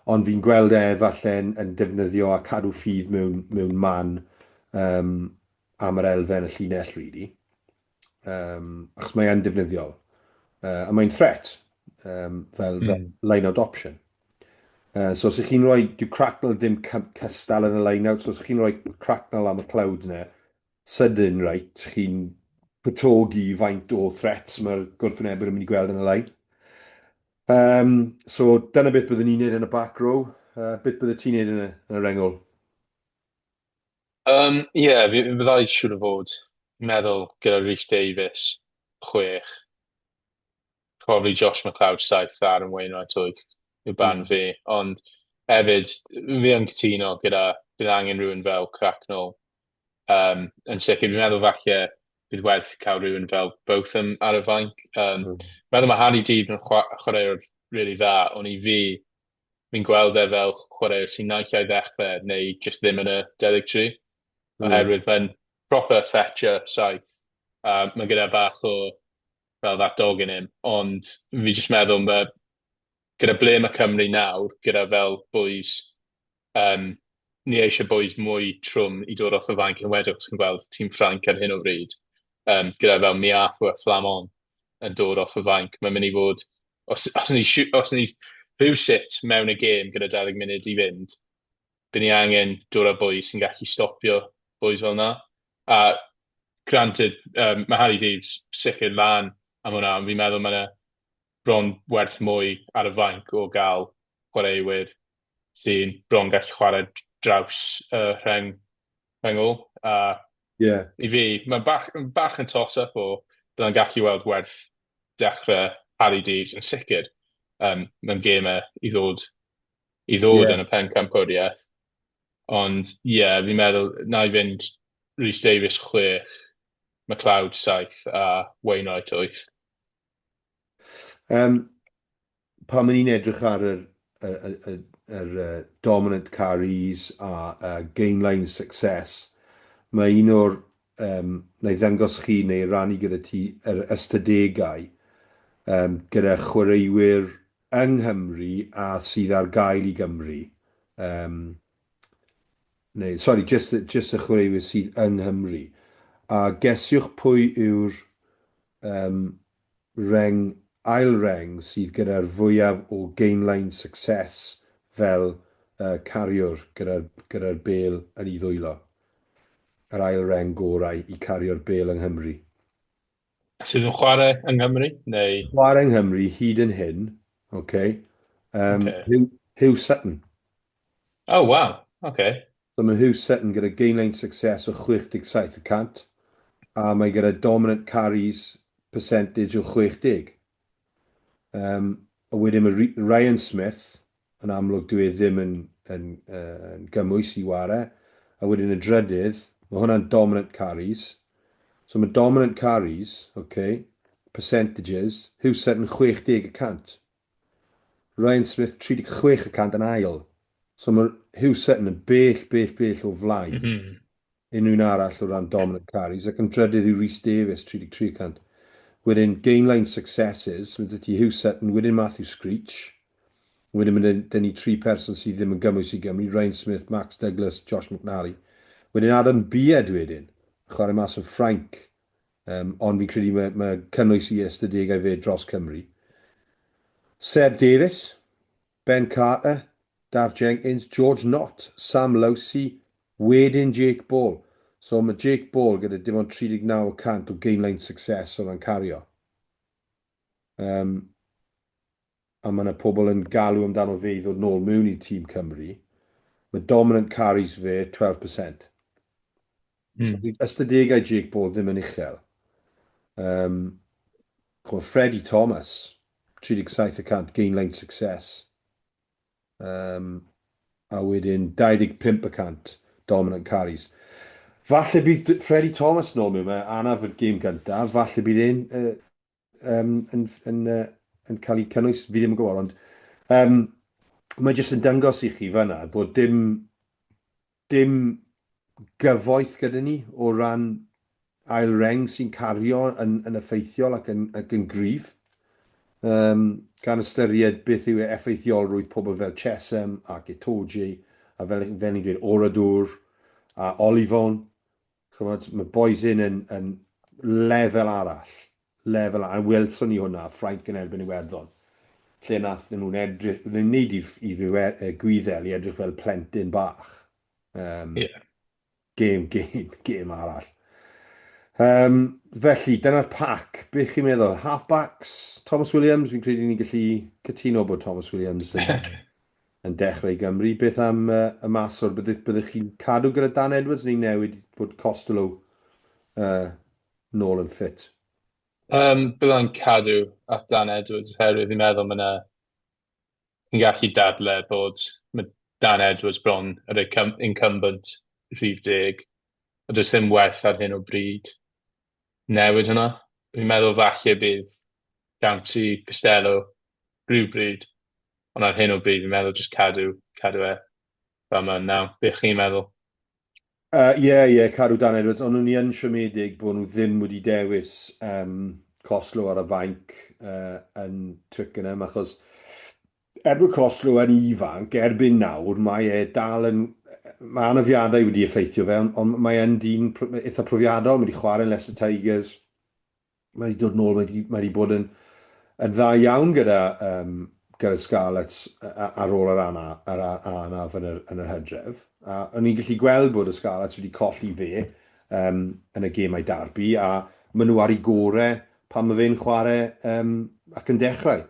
Ond fi'n gweld e falle yn defnyddio a cadw ffydd mewn Man am yr elfen y llinell, really. Achos mae e'n defnyddiol. A mae'n threat fel line-out option. So os ych chi'n rhoi, dyw Cracknell ddim cystal yn y line-out, so os ych chi'n rhoi Cracknell am y Cloud yna, sudden, right, chi'n cwtogi faint o threats mae'r gwrthwynebwyr yn mynd i gweld yn y line. So dyna beth byddwn ni'n neud yn y back row. Beth bydde ti'n neud yn y reng ôl? Ie, fi byddai siŵr o fod meddwl gyda Rhys Davies 6, probably Josh McLeod 7 a Aaron Wainwright 8 yw barn fi, ond hefyd fi yn cytuno gyda bydd angen rhywun fel Cracknell. Yn sicr, fi'n meddwl falle bydd werth cael rhywun fel Botham ar y fainc. Meddwl mae Harri Deaves yn chwaraewr really dda, ond i fi, fi'n gweld e fel chwaraewr sy'n naill ai ddechrau neu jyst ddim yn y 23. Oherwydd mae'n proper fetcher 7. Mae gyda bach o fel that dog in him, ond fi jyst meddwl mae gyda ble mae Cymru nawr, gyda fel boys, ni eisiau boys mwy trwm i dod off y fainc, yn enwedig os chi'n gweld tîm Ffrainc ar hyn o bryd, gyda fel Meafou a Flament yn dod off y fainc, mae'n mynd i fod, os ni rhywsut mewn y gêm gyda 20 munud i fynd, bydd ni angen dod â boys sy'n gallu stopio boys fel 'na. A granted, mae Harri Deaves sicr lan am hwnna, ond fi'n meddwl mae 'na bron werth mwy ar y fainc o gael chwaraewyr sy'n bron gallu chwarae draws y rheng ôl. A i fi, mae'n bach yn toss-up o byddai'n gallu weld werth dechrau Harri Deaves yn sicr mewn gemau i ddod yn y pencampwriaeth. Ond ie, yeah, fi'n meddwl na i fynd Rhys Davies 6, McLeod 7 a Wainwright 8. Pan ma'n ni'n edrych ar yr dominant carries a gainline success, mae un o'r, na i ddangos chi neu rannu gyda ti yr ystadegau. gyda chwaraewyr yng Nghymru a sydd ar gael i Gymru. Um, neu, sori, just, just y chwaraewyr sydd yng Nghymru. A gesiwch pwy yw'r um, reng, ail reng sydd gyda'r fwyaf o gainline success fel cariwr gyda'r gyda bêl yn ei ddwylo. Yr ail reng gorau i cario'r bêl yng Nghymru. Sydd yn chwarae yng Nghymru, neu? Chwarae yng Nghymru hyd yn hyn, okay. Okay. Hugh, Hugh Sutton. Oh, wow, okay. So mae Hugh Sutton gyda gainline success o 67%, a mae gyda dominant carries percentage o 60. A wedyn mae Ryan Smith, yn amlwg dyw e ddim yn gymwys i ware. A wedyn y drydydd, mae hwnna'n dominant carries. So mae dominant carries, okay, percentages, Hugh Sutton 60%. Ryan Smith 36% yn ail. So mae Hugh Sutton yn bell, bell, bell o flaen unrhyw un arall o ran dominant carries, ac yn drydydd yw Rhys Davies, 33%. Wedyn gainline successes, mae 'da ti Hugh Sutton, wedyn Matthew Screech, wedyn mae 'da ni tri person sydd ddim yn gymwys i Gymru, Ryan Smith, Max Douglas, Josh McNally. Wedyn Adam Beard wedyn, chwarae mas yn Ffrainc, ond fi'n credu mae cynnwys i ystadegau fe dros Cymru. Seb Davies, Ben Carter, Daf Jenkins, George Nott, Sam Lousi, wedyn Jake Ball. So mae Jake Ball gyda dim ond 39% o gainline success o ran cario. A mae yna pobl yn galw amdano fe i ddod nôl mewn i tîm Cymru. Mae dominant carries fe 12%. So, ystadegau Jake Ball ddim yn uchel. Freddie Thomas, 37% gainline success. A wedyn 25% dominant carries. Falle bydd Freddie Thomas nôl mewn, mae anaf y gêm gyntaf, falle bydd e'n yn cael ei cynnwys, fi ddim yn gwybod, ond mae jyst yn dangos i chi fanna bod dim gyfoeth gyda ni o ran ail reng sy'n cario yn effeithiol ac yn gryf. Gan ystyried beth yw effeithiolrwydd pobl fel Chessum ac Itoje, a fel ni'n dweud, Orador a Ollivon. Chymod, mae boys hyn yn lefel arall. Lefel, a welson ni hwnna, Ffrainc yn erbyn Iwerddon. Lle nath nhw'n edrych, nhw'n neud i Gwyddel i edrych fel plentyn bach. Gêm arall. Felly, dyna'r pac. Beth chi'n meddwl? Halfbacks, Thomas Williams, fi'n credu ni'n gallu cytuno bod Thomas Williams yn dechrau i Gymru. Beth am y maswr? Byddech chi'n cadw gyda Dan Edwards neu newid bod Costelow nôl yn ffit? Byddai'n cadw at Dan Edwards oherwydd fi'n meddwl mae yna yn gallu dadle bod mae Dan Edwards bron yr incumbent rhif 10. A does ddim werth ar hyn o bryd newid hwnna. Fi'n meddwl falle bydd siawns i Costelow rhywbryd, ond ar hyn o bryd fi'n meddwl jyst cadw e fel mae'n nawr. Beth chi'n meddwl? Ie, cadw Dan Edwards, ond o'n i yn siomedig bod nhw ddim wedi dewis Costelow ar y fainc yn Twickenham, achos Edward Costelow yn ifanc, erbyn nawr, mae e dal yn... Mae anafiadau wedi effeithio fe, ond mae e'n dyn eitha profiadol, mae wedi chwarae yn Leicester Tigers, mae wedi dod nôl, mae wedi bod yn dda iawn gyda Scarlets ar ôl yr anaf yn yr hydref. A o'n i'n gallu gweld bod y Scarlets wedi colli fe yn y gemau darbi, a maen nhw ar ei gorau pan mae fe'n chwarae ac yn dechrau.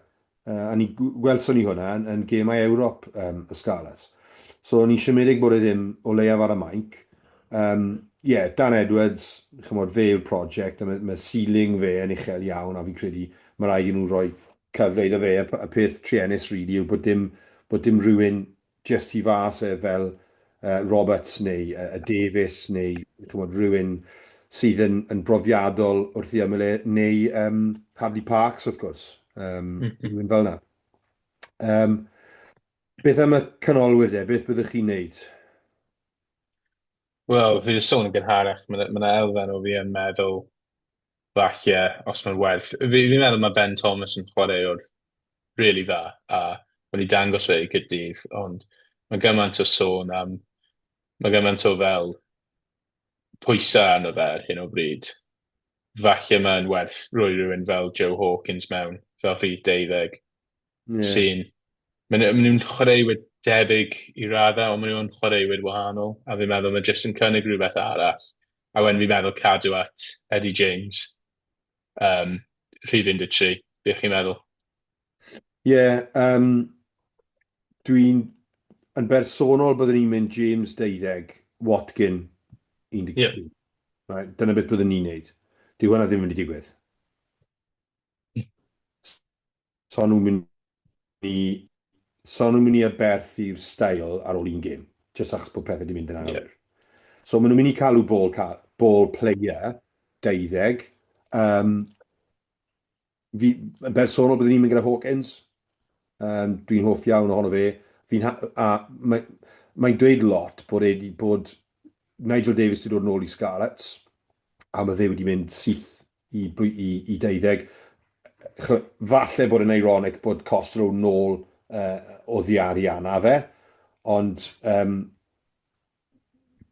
A ni gwelson ni hwnna yn gemau Ewrop y Scarlets. So o'n i'n siomedig bod e ddim o leiaf ar y mainc. Yeah, Dan Edwards, chymod, fe yw'r prosiect, a mae ceiling fe yn uchel iawn, a fi'n credu mae rhaid i nhw roi cyfle iddo fe. Y peth truenus, really, yw bod dim rhywun just tu fas e fel Roberts neu Davies neu chymod, rhywun sydd yn brofiadol wrth ei ymyl e, neu Hadleigh Parkes wrth gwrs. Rhywun fel yna. Beth am y canolwyr de? Beth byddwch chi'n neud? Wel, fi wedi sôn yn gynharach, mae yna elfen o fi yn meddwl Falle, os mae'n werth... Fi'n meddwl mae Ben Thomas yn chwaraewr rili dda, a wedi dangos fe i Gaerdydd, ond mae gymaint o sôn am... Mae gymaint o fel pwysau arno fe ar hyn o bryd. Falle mae'n werth rhoi rhywun fel Joe Hawkins mewn, fel rhif 12, sy'n... Maen nhw'n chwaraewyr debyg i raddau, ond maen nhw'n chwaraewyr wahanol, a fi'n meddwl mae jyst yn cynnig rhywbeth arall. A wedyn fi'n meddwl cadw at Eddie James, rhif 13, beth chi'n meddwl? Ie, yeah, dwi'n... Yn bersonol, byddwn i'n mynd James 12, Watkin 13. Yeah. Right, dyna beth byddwn ni'n neud. Dyw hwnna ddim yn mynd i digwydd. So nhw'n mynd i... So nhw'n mynd i aberthu'r style ar ôl un gêm, jyst achos bod pethau wedi mynd yn anghywir. So maen nhw'n mynd i cadw ball, ball player 12. Fi, yn bersonol, byddwn i'n mynd gyda Hawkins. Dwi'n hoff iawn ohono fe. Fi'n a mae'n mae dweud lot bod e wedi bod Nigel Davies wedi dod nôl i Scarlets a mae fe wedi mynd syth i, i, i deuddeg. Falle bod yn ironic bod Costelow nôl oddi ar ei anaf e, ond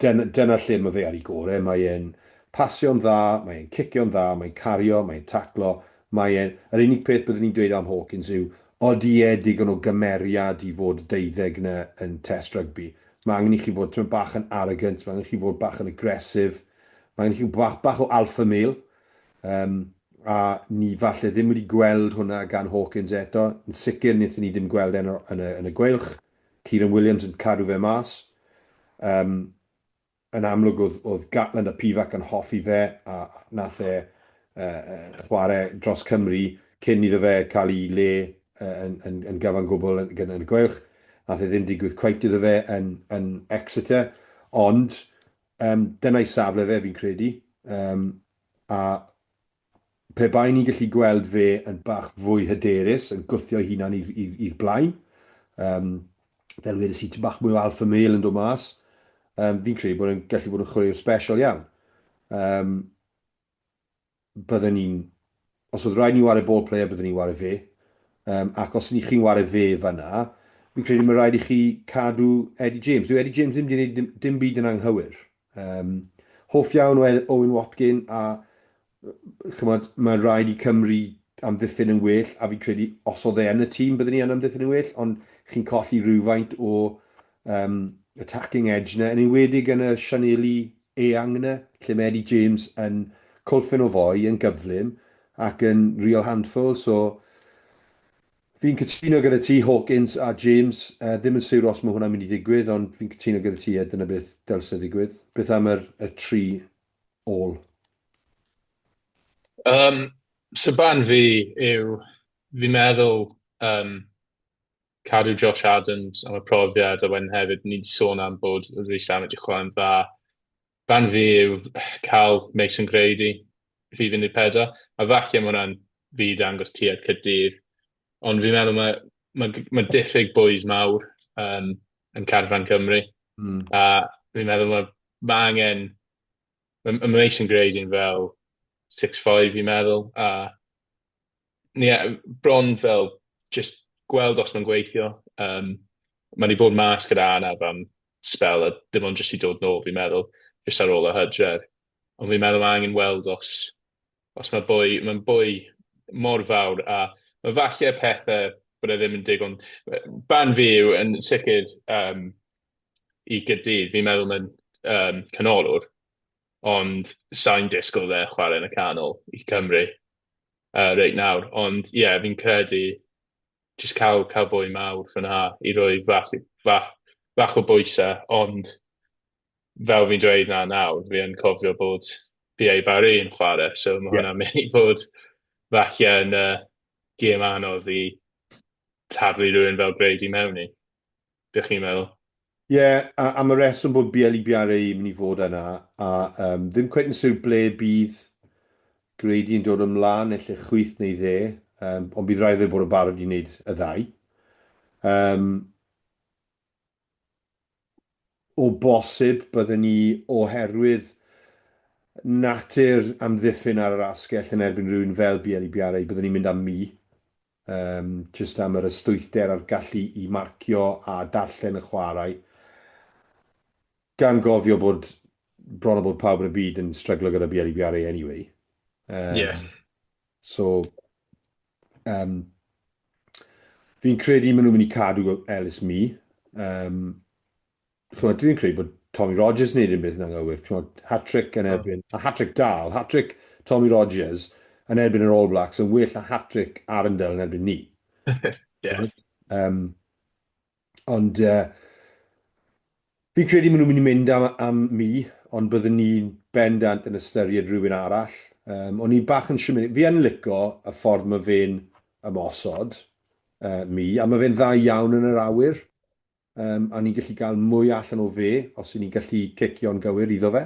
dyna, dyna lle mae fe ar ei gorau. Mae e'n pasio'n dda, mae e'n cicio'n dda, mae'n cario, mae'n taclo. Mae e'n... Yr unig peth byddwn i'n dweud am Hawkins yw, odi e digon o gymeriad i fod deuddeg 'na yn Test Rugby? Mae angen i chi fod tipyn bach yn arrogant, mae angen i chi fod bach yn aggressive, mae angen i chi bach, bach o alpha male. A ni falle ddim wedi gweld hwnna gan Hawkins eto. Yn sicr, wnaethon ni ddim gweld e yn y, yn y, yn y Gweilch. Kieran Williams yn cadw fe mas. Yn amlwg oedd, oedd Gatland a Pivac yn hoffi fe a nath e chwarae dros Cymru cyn iddo fe cael ei le yn, yn, yn gyfan gwbl yn, yn, yn y Gweilch. Nath e ddim digwydd cweit iddo fe yn, yn Exeter, ond dyna'i safle fe fi'n credu. A pe bai ni'n gallu gweld fe yn bach fwy hyderus, yn gwthio'i hunan i'r blaen, fel wedes i, tipyn bach mwy o alpha male yn dod mas, fi'n credu bod e'n gallu bod yn chwaraewr special iawn. Bydden ni'n... Os oedd rhaid ni ware ball player, bydden ni'n ware fe. Ac os ni chi'n ware fe fanna, fi'n credu mae rhaid i chi cadw Eddie James. Dyw Eddie James ddim wedi gwneud dim, dim byd yn anghywir. Hoff iawn o Owen Watkin a chymod, mae'n rhaid i Cymru amddiffyn yn well, a fi'n credu os oedd e yn y tîm byddwn ni yn amddiffyn yn well, ond chi'n colli rhywfaint o attacking edge 'na, yn enwedig yn y sianeli eang 'na, lle mae Eddie James yn cwlffyn o foi, yn gyflym, ac yn real handful, so fi'n cytuno gyda ti, Hawkins a James, ddim yn siwr os mae hwnna'n mynd i ddigwydd, ond fi'n cytuno gyda ti, a dyna beth dylse ddigwydd. Beth am yr, y tri ôl? So barn fi yw, fi'n meddwl cadw Josh Adams am y profiad, a wedyn hefyd ni 'di sôn am bod Rees-Zammit 'di chwarae'n dda. Barn fi yw cael Mason Grady rhif 14, a falle ma' hwnna'n fi dangos tuedd Caerdydd, ond fi'n meddwl mae, mae, mae diffyg boys mawr yn carfan Cymru, a fi'n meddwl mae, mae angen, mae, mae Mason Grady'n fel 6'5 fi'n meddwl, a ie, bron fel jyst gweld os mae'n gweithio. Mae 'di bod mas gyda anaf am sbel a dim ond jyst i dod nôl fi'n meddwl, jyst ar ôl y hydref. Ond fi'n meddwl mae angen weld os os mae boi, mae'n boi mor fawr a mae falle pethau bod e ddim yn digon... Barn fi yw yn sicr i Gaerdydd, fi'n meddwl mae'n canolwr, ond sa i'n disgwyl fe chwarae yn y canol i Cymru reit nawr. Ond ie, yeah, fi'n credu jyst cael, cael boi mawr fyna i roi fach, fach, fach o bwysau, ond fel fi'n dweud na nawr, fi yn cofio bod Bielle-Biarrey yn chwarae, so mae hwnna'n mynd i fod falle yn gêm anodd i taflu rhywun fel Grady mewn i. Be chi'n meddwl? Ie, yeah, a am y reswm bod Bielle-Biarrey yn mynd i fod yna, a ddim cweit yn siwr ble bydd Grady yn dod ymlaen, naill ai chwith neu dde, ond bydd rhaid iddo bod yn barod i wneud y ddau. O bosib, byddwn ni oherwydd natur amddiffyn ar yr asgell yn erbyn rhywun fel Bielle-Biarrey, byddwn ni'n mynd am Mi. Jyst am yr ystwythder a'r gallu i marcio a darllen y chwarae. Gan gofio bod bron o bod pawb yn y byd yn stryglo gyda Bielle-Biarrey anyway. So, fi'n credu maen nhw'n mynd i cadw Ellis Mee. Chimod, dwi'n credu bod Tommy Rogers yn neud unbeth yn anghywir. Chimod, hat-trick yn erbyn, a hat-trick da, oedd hat-trick Tommy Rogers yn erbyn yr All Blacks yn well na hat-trick Arundel yn erbyn ni. Ond fi'n credu maen nhw'n mynd i mynd am Mee, ond byddwn ni'n bendant yn ystyried rhywun arall. O'n i bach yn siomedig. Fi yn lico y ffordd mae fe'n ymosod, Mee, a mae fe'n dda iawn yn yr awyr. A ni'n gallu cael mwy allan o fe os y'n ni'n gallu cicio'n gywir iddo fe.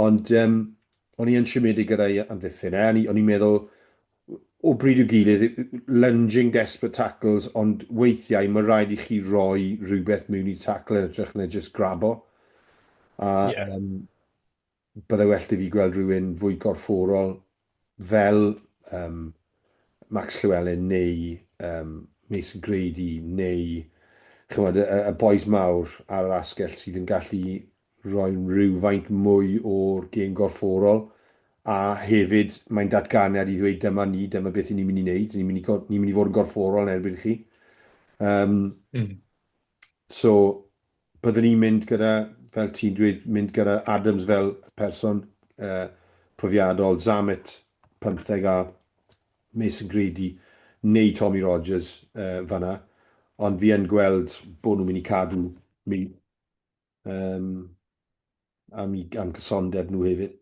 Ond o'n i yn siomedig gyda'i amddiffyn e. O'n i'n meddwl, o bryd i'w gilydd, lunging desperate tackles, ond weithiau mae rhaid i chi roi rhywbeth mewn i'r tackle yn hytrach na jyst grabo. A byddai well 'da fi gweld rhywun fwy gorfforol fel Max Llewellyn neu Mason Grady neu chymod, y bois mawr ar yr asgell sydd yn gallu rhoi rhywfaint mwy o'r gêm gorfforol a hefyd mae'n datganiad i ddweud dyma ni, dyma beth ni'n mynd i wneud, ni'n mynd i, ni mynd i fod yn gorfforol yn erbyn chi. So, byddwn i'n mynd gyda, fel ti'n dweud, mynd gyda Adams fel person profiadol, Zammit 15 a Mason Grady neu Tommy Rogers fanna. Ond fi yn gweld bod nhw'n mynd i cadw Mee am cysondeb nhw hefyd.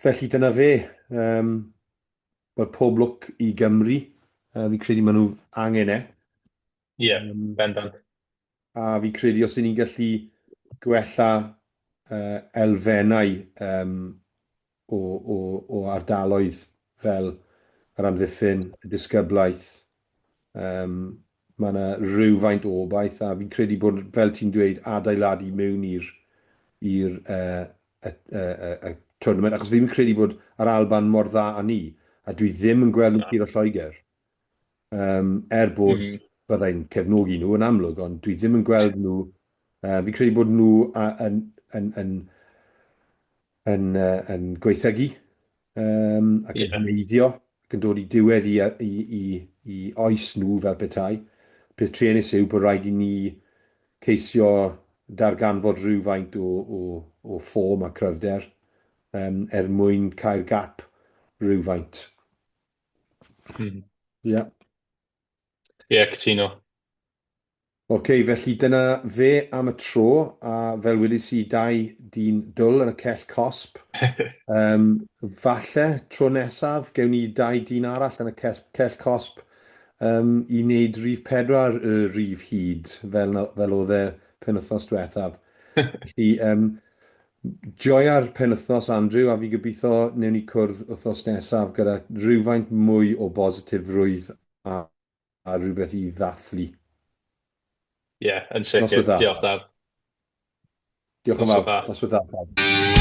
Felly dyna fe. Wel, pob lwc i Gymru. Fi'n credu maen nhw angen e. Ie, yeah, bendant. A fi'n credu os y'n ni'n gallu gwella elfennau o ardaloedd fel yr amddiffyn, y disgyblaeth, mae yna rhywfaint o obaith a fi'n credu bod, fel ti'n dweud, adeiladu mewn i'r i'r y, y, y, y tournament, achos fi ddim yn credu bod yr Alban mor dda â ni, a dwi ddim yn gweld nhw'n curo Lloegr. Er bod byddai'n cefnogi nhw yn amlwg, ond dwi ddim yn gweld nhw, fi'n credu bod nhw yn gwaethygu ac yn heneiddio ac yn dod i diwedd i oes nhw fel petai. Peth truenus yw bod rhaid i ni ceisio darganfod rhywfaint o ffôm a cryfder er mwyn cau'r gap rhywfaint. Ie. Ie, cytuno. Ok, felly dyna fe am y tro, a fel wedes i, dau dyn dwl yn y cell cosb. Falle tro nesaf, gewn ni dau dyn arall yn y cell cosb i wneud rhif 4 y rhif hud, fel oedd e penwythnos diwethaf. Felly, joia'r penwythnos, Andrew, a fi gobeithio wnewn ni cwrdd wythnos nesaf gyda rhywfaint mwy o bositifrwydd a rhywbeth i ddathlu. Ie, yn sicr. Noswaith dda. Diolch, Daf. Diolch yn Noswaith fawr. dda. Noswaith dda, pawb.